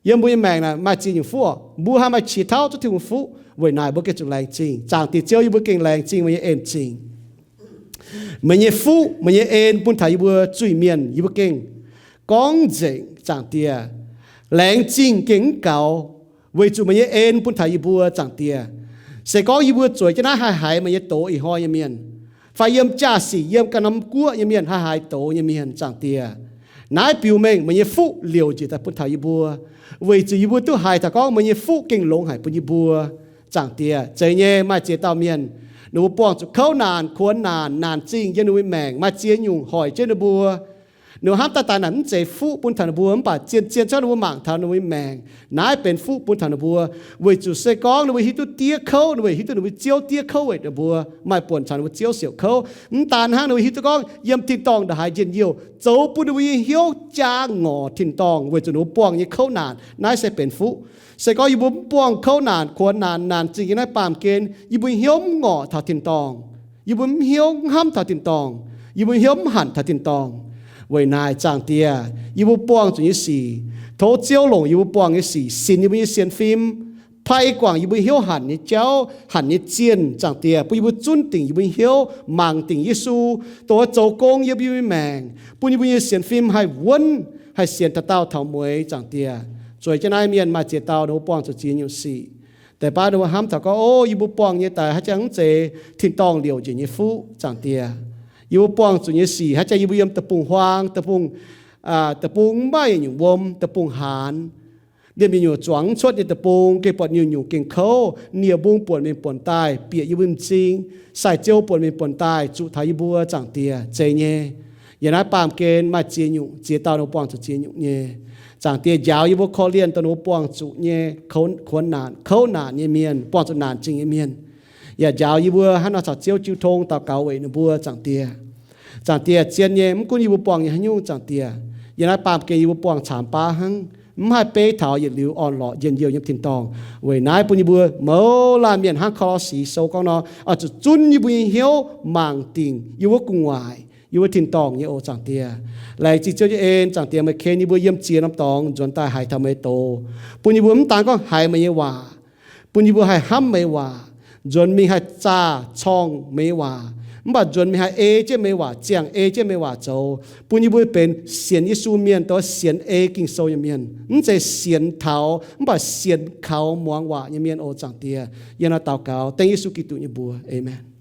Yiem mbuo nyei maengc naaic maaih ziex nyungc fuqv, mbuo haih maaih qiex tauv zuqc Tin-Hungh fuqv. Weic naaic mbuo gengh zuqc laengz zingh. Zaangc Diex Ziouv, yie mbuo gengh laengz zingh meih nyei en-zingh, meih nyei fuqv, meih nyei en bun taux yie mbuo zuiz-mienh, yie mbuo gengh gorngv nzengc, Zaangc Diex. Laengz zingh gengh mv gaux, weic zuqc meih nyei en bun taux yie mbuo, Zaangc Diex. Se gorngv yie mbuo zueiz jienv naaiv haih haiz meih nyei doz ih hnoi nyei mienh, fai yiem jaa-sic yiem ganh norm guoqv nyei mienh haih haiz doz nyei mienh, Zaangc Diex, naaiv biux mengh meih nyei fuqv liouc njiec daaih bun taux yie mbuo, weic zuqc yie mbuo duqv haiz taux gorngv meih nyei fuqv gengh longx haic bun yie mbuo, Zaangc Diex. Zeiz nyei, maaih ziex dauh mienh, ninh mbuo buangh zuqc kouv naanc, kuonx naanc, naanc zingh yiem ninh mbuo nyei maengc. Maaih ziex nyungc hoic jienv ninh mbuo. Ninh mbuo hnamv daaih daaih naaic mv zeiz fuqv bun taux ninh mbuo, mv baac zien-zien cuotv ninh mbuo mangc taux ninh mbuo nyei maengc, naaiv benx fuqv bun taux ninh mbuo, weic zuqc se gorngv ninh mbuo hiuv duqv diev kouv, ninh mbuo hiuv duqv ninh mbuo nyei ziouv diev kouv weic ninh mbuo, maaih buonc caux ninh mbuo nyei ziouv siouc kouv. Mv daan hnangv, ninh mbuo hiuv duqv gorngv yiem tin-dorngh ndongc haaix njien-youh zoux bun ninh mbuo nyei hnyouv jaa ngorc tin-dorngh weic zuqc ninh mbuo buangh nyei kouv naanc. Naaiv se benx fuqv. Se gorngv yie mbuo mv buangh kouv naanc, kuonx naanc, naanc zingh yiem naaiv baamh gen, yie mbuo nyei hnyouv mv ngorc taux tin-dorngh. Yie mbuo mv hnyouv mv hnamv taux tin-dorngh. Yie mbuo nyei hnyouv mv hanc taux tin-dorngh. Weic naaic, Zaangc Diex, yie mbuo buangh zuqc nyei sic, tov Ziouv longc yie mbuo buangh nyei sic sinx yie mbuo nyei sienx fim, pai guangc yie mbuo hnyouv hanc nyei jauv, hanc nyei zienh, Zaangc Diex, bun yie mbuo zunv dingc yie mbuo nyei hnyouv, mangc dingc Yesu, dongh zoux gong yiem yie mbuo nyei maengc, bun yie mbuo nyei sienx fim haih wuonv, haih sienx taux daauh taux mueiz, Zaangc Diex. Zueiz jienv naaiv mienh maaih ziex dauh ninh mbuo buangh zuqc ziex nyungc sic. Deix baav ninh mbuo hnamv taux gorngv, o, yie mbuo buangh nyei daaih haaix jangx mv zeiz tin-dorngh liouc njiec nyei fuqv, Zaangc Diex. Yie mbuo buangh zuqc nyei sic haaix jangx yie mbuo yiem deic-bung-huaang, deic-bung, deic-bung mv maaih nyungc wuom, deic-bung haanz, liemh nyungc-nyungc zuangx mv cuotv nyei deic-bung, gengh buatc nyungc-nyungc gengh kouv, nie mbung buonc mingh buonc daaih, bieqc yie mbuo m'zing, sai-ziou buonc mingh buonc daaih zuqc taux yie mbuo, Zaangc Diex, zeiz nyei. Yiem naaiv baamh gen maaih ziex nyungc, ziex dauh ninh mbuo buangh zuqc ziex nyungc nyei. Zaangc Diex, njaaux yie mbuo korv-lienh dongh ninh mbuo buangh zuqc nyei kuonx naanc, kouv naanc nyei mienh, buangh zuqc naanc zingh nyei mienh. Yaac njaaux yie mbuo hnangv nor caux Ziouv jiu tong daux gaux weic ninh mbuo, Zaangc Diex. Zaangc Diex, zien nyei, mv gunv yie mbuo buangh nyei haaix nyungc, Zaangc Diex, yiem naaiv baamh gen yie mbuo buangh caamx baav hnangv, mv haih beiv taux yietc liuz orn-lorqc njien-youh yiem tin-dorngh. Weic naaiv bun yie mbuo mouz laanh mienh hnangv Ko^lo^si Sou gorngv nor, oix zuqc zunv yie mbuo nyei hnyouv mangc dingc yie mbuo gu'nguaaic, yie mbuo tin-dorngh nyei oc, Zaangc Diex. Laengz zingh Ziouv nyei en, Zaangc Diex, meih ken yie mbuo yiem ziex norm dorngx nzuonx daaih haiz taux meih doz, bun yie mbuo mv daan gorngv haiz meih nyei waac, bun yie mbuo haih hnamv meih nyei waac, nzuonx mingh haih zaah corngh meih nyei waac, mv baac nzuonx mingh haih ei jienv meih nyei waac, ziangh ei jienv meih nyei waac zoux, bun yie mbuo benx sienx Yesu mienh, dongh sienx ei Ging-Sou nyei mienh, mv zeiz sienx taux mv baac sienx kaux muangx waac nyei mienh oc, Zaangc Diex. Yie hnangv naaiv daux gaux dengv Yesu Giduc nyei mbuox, aamen.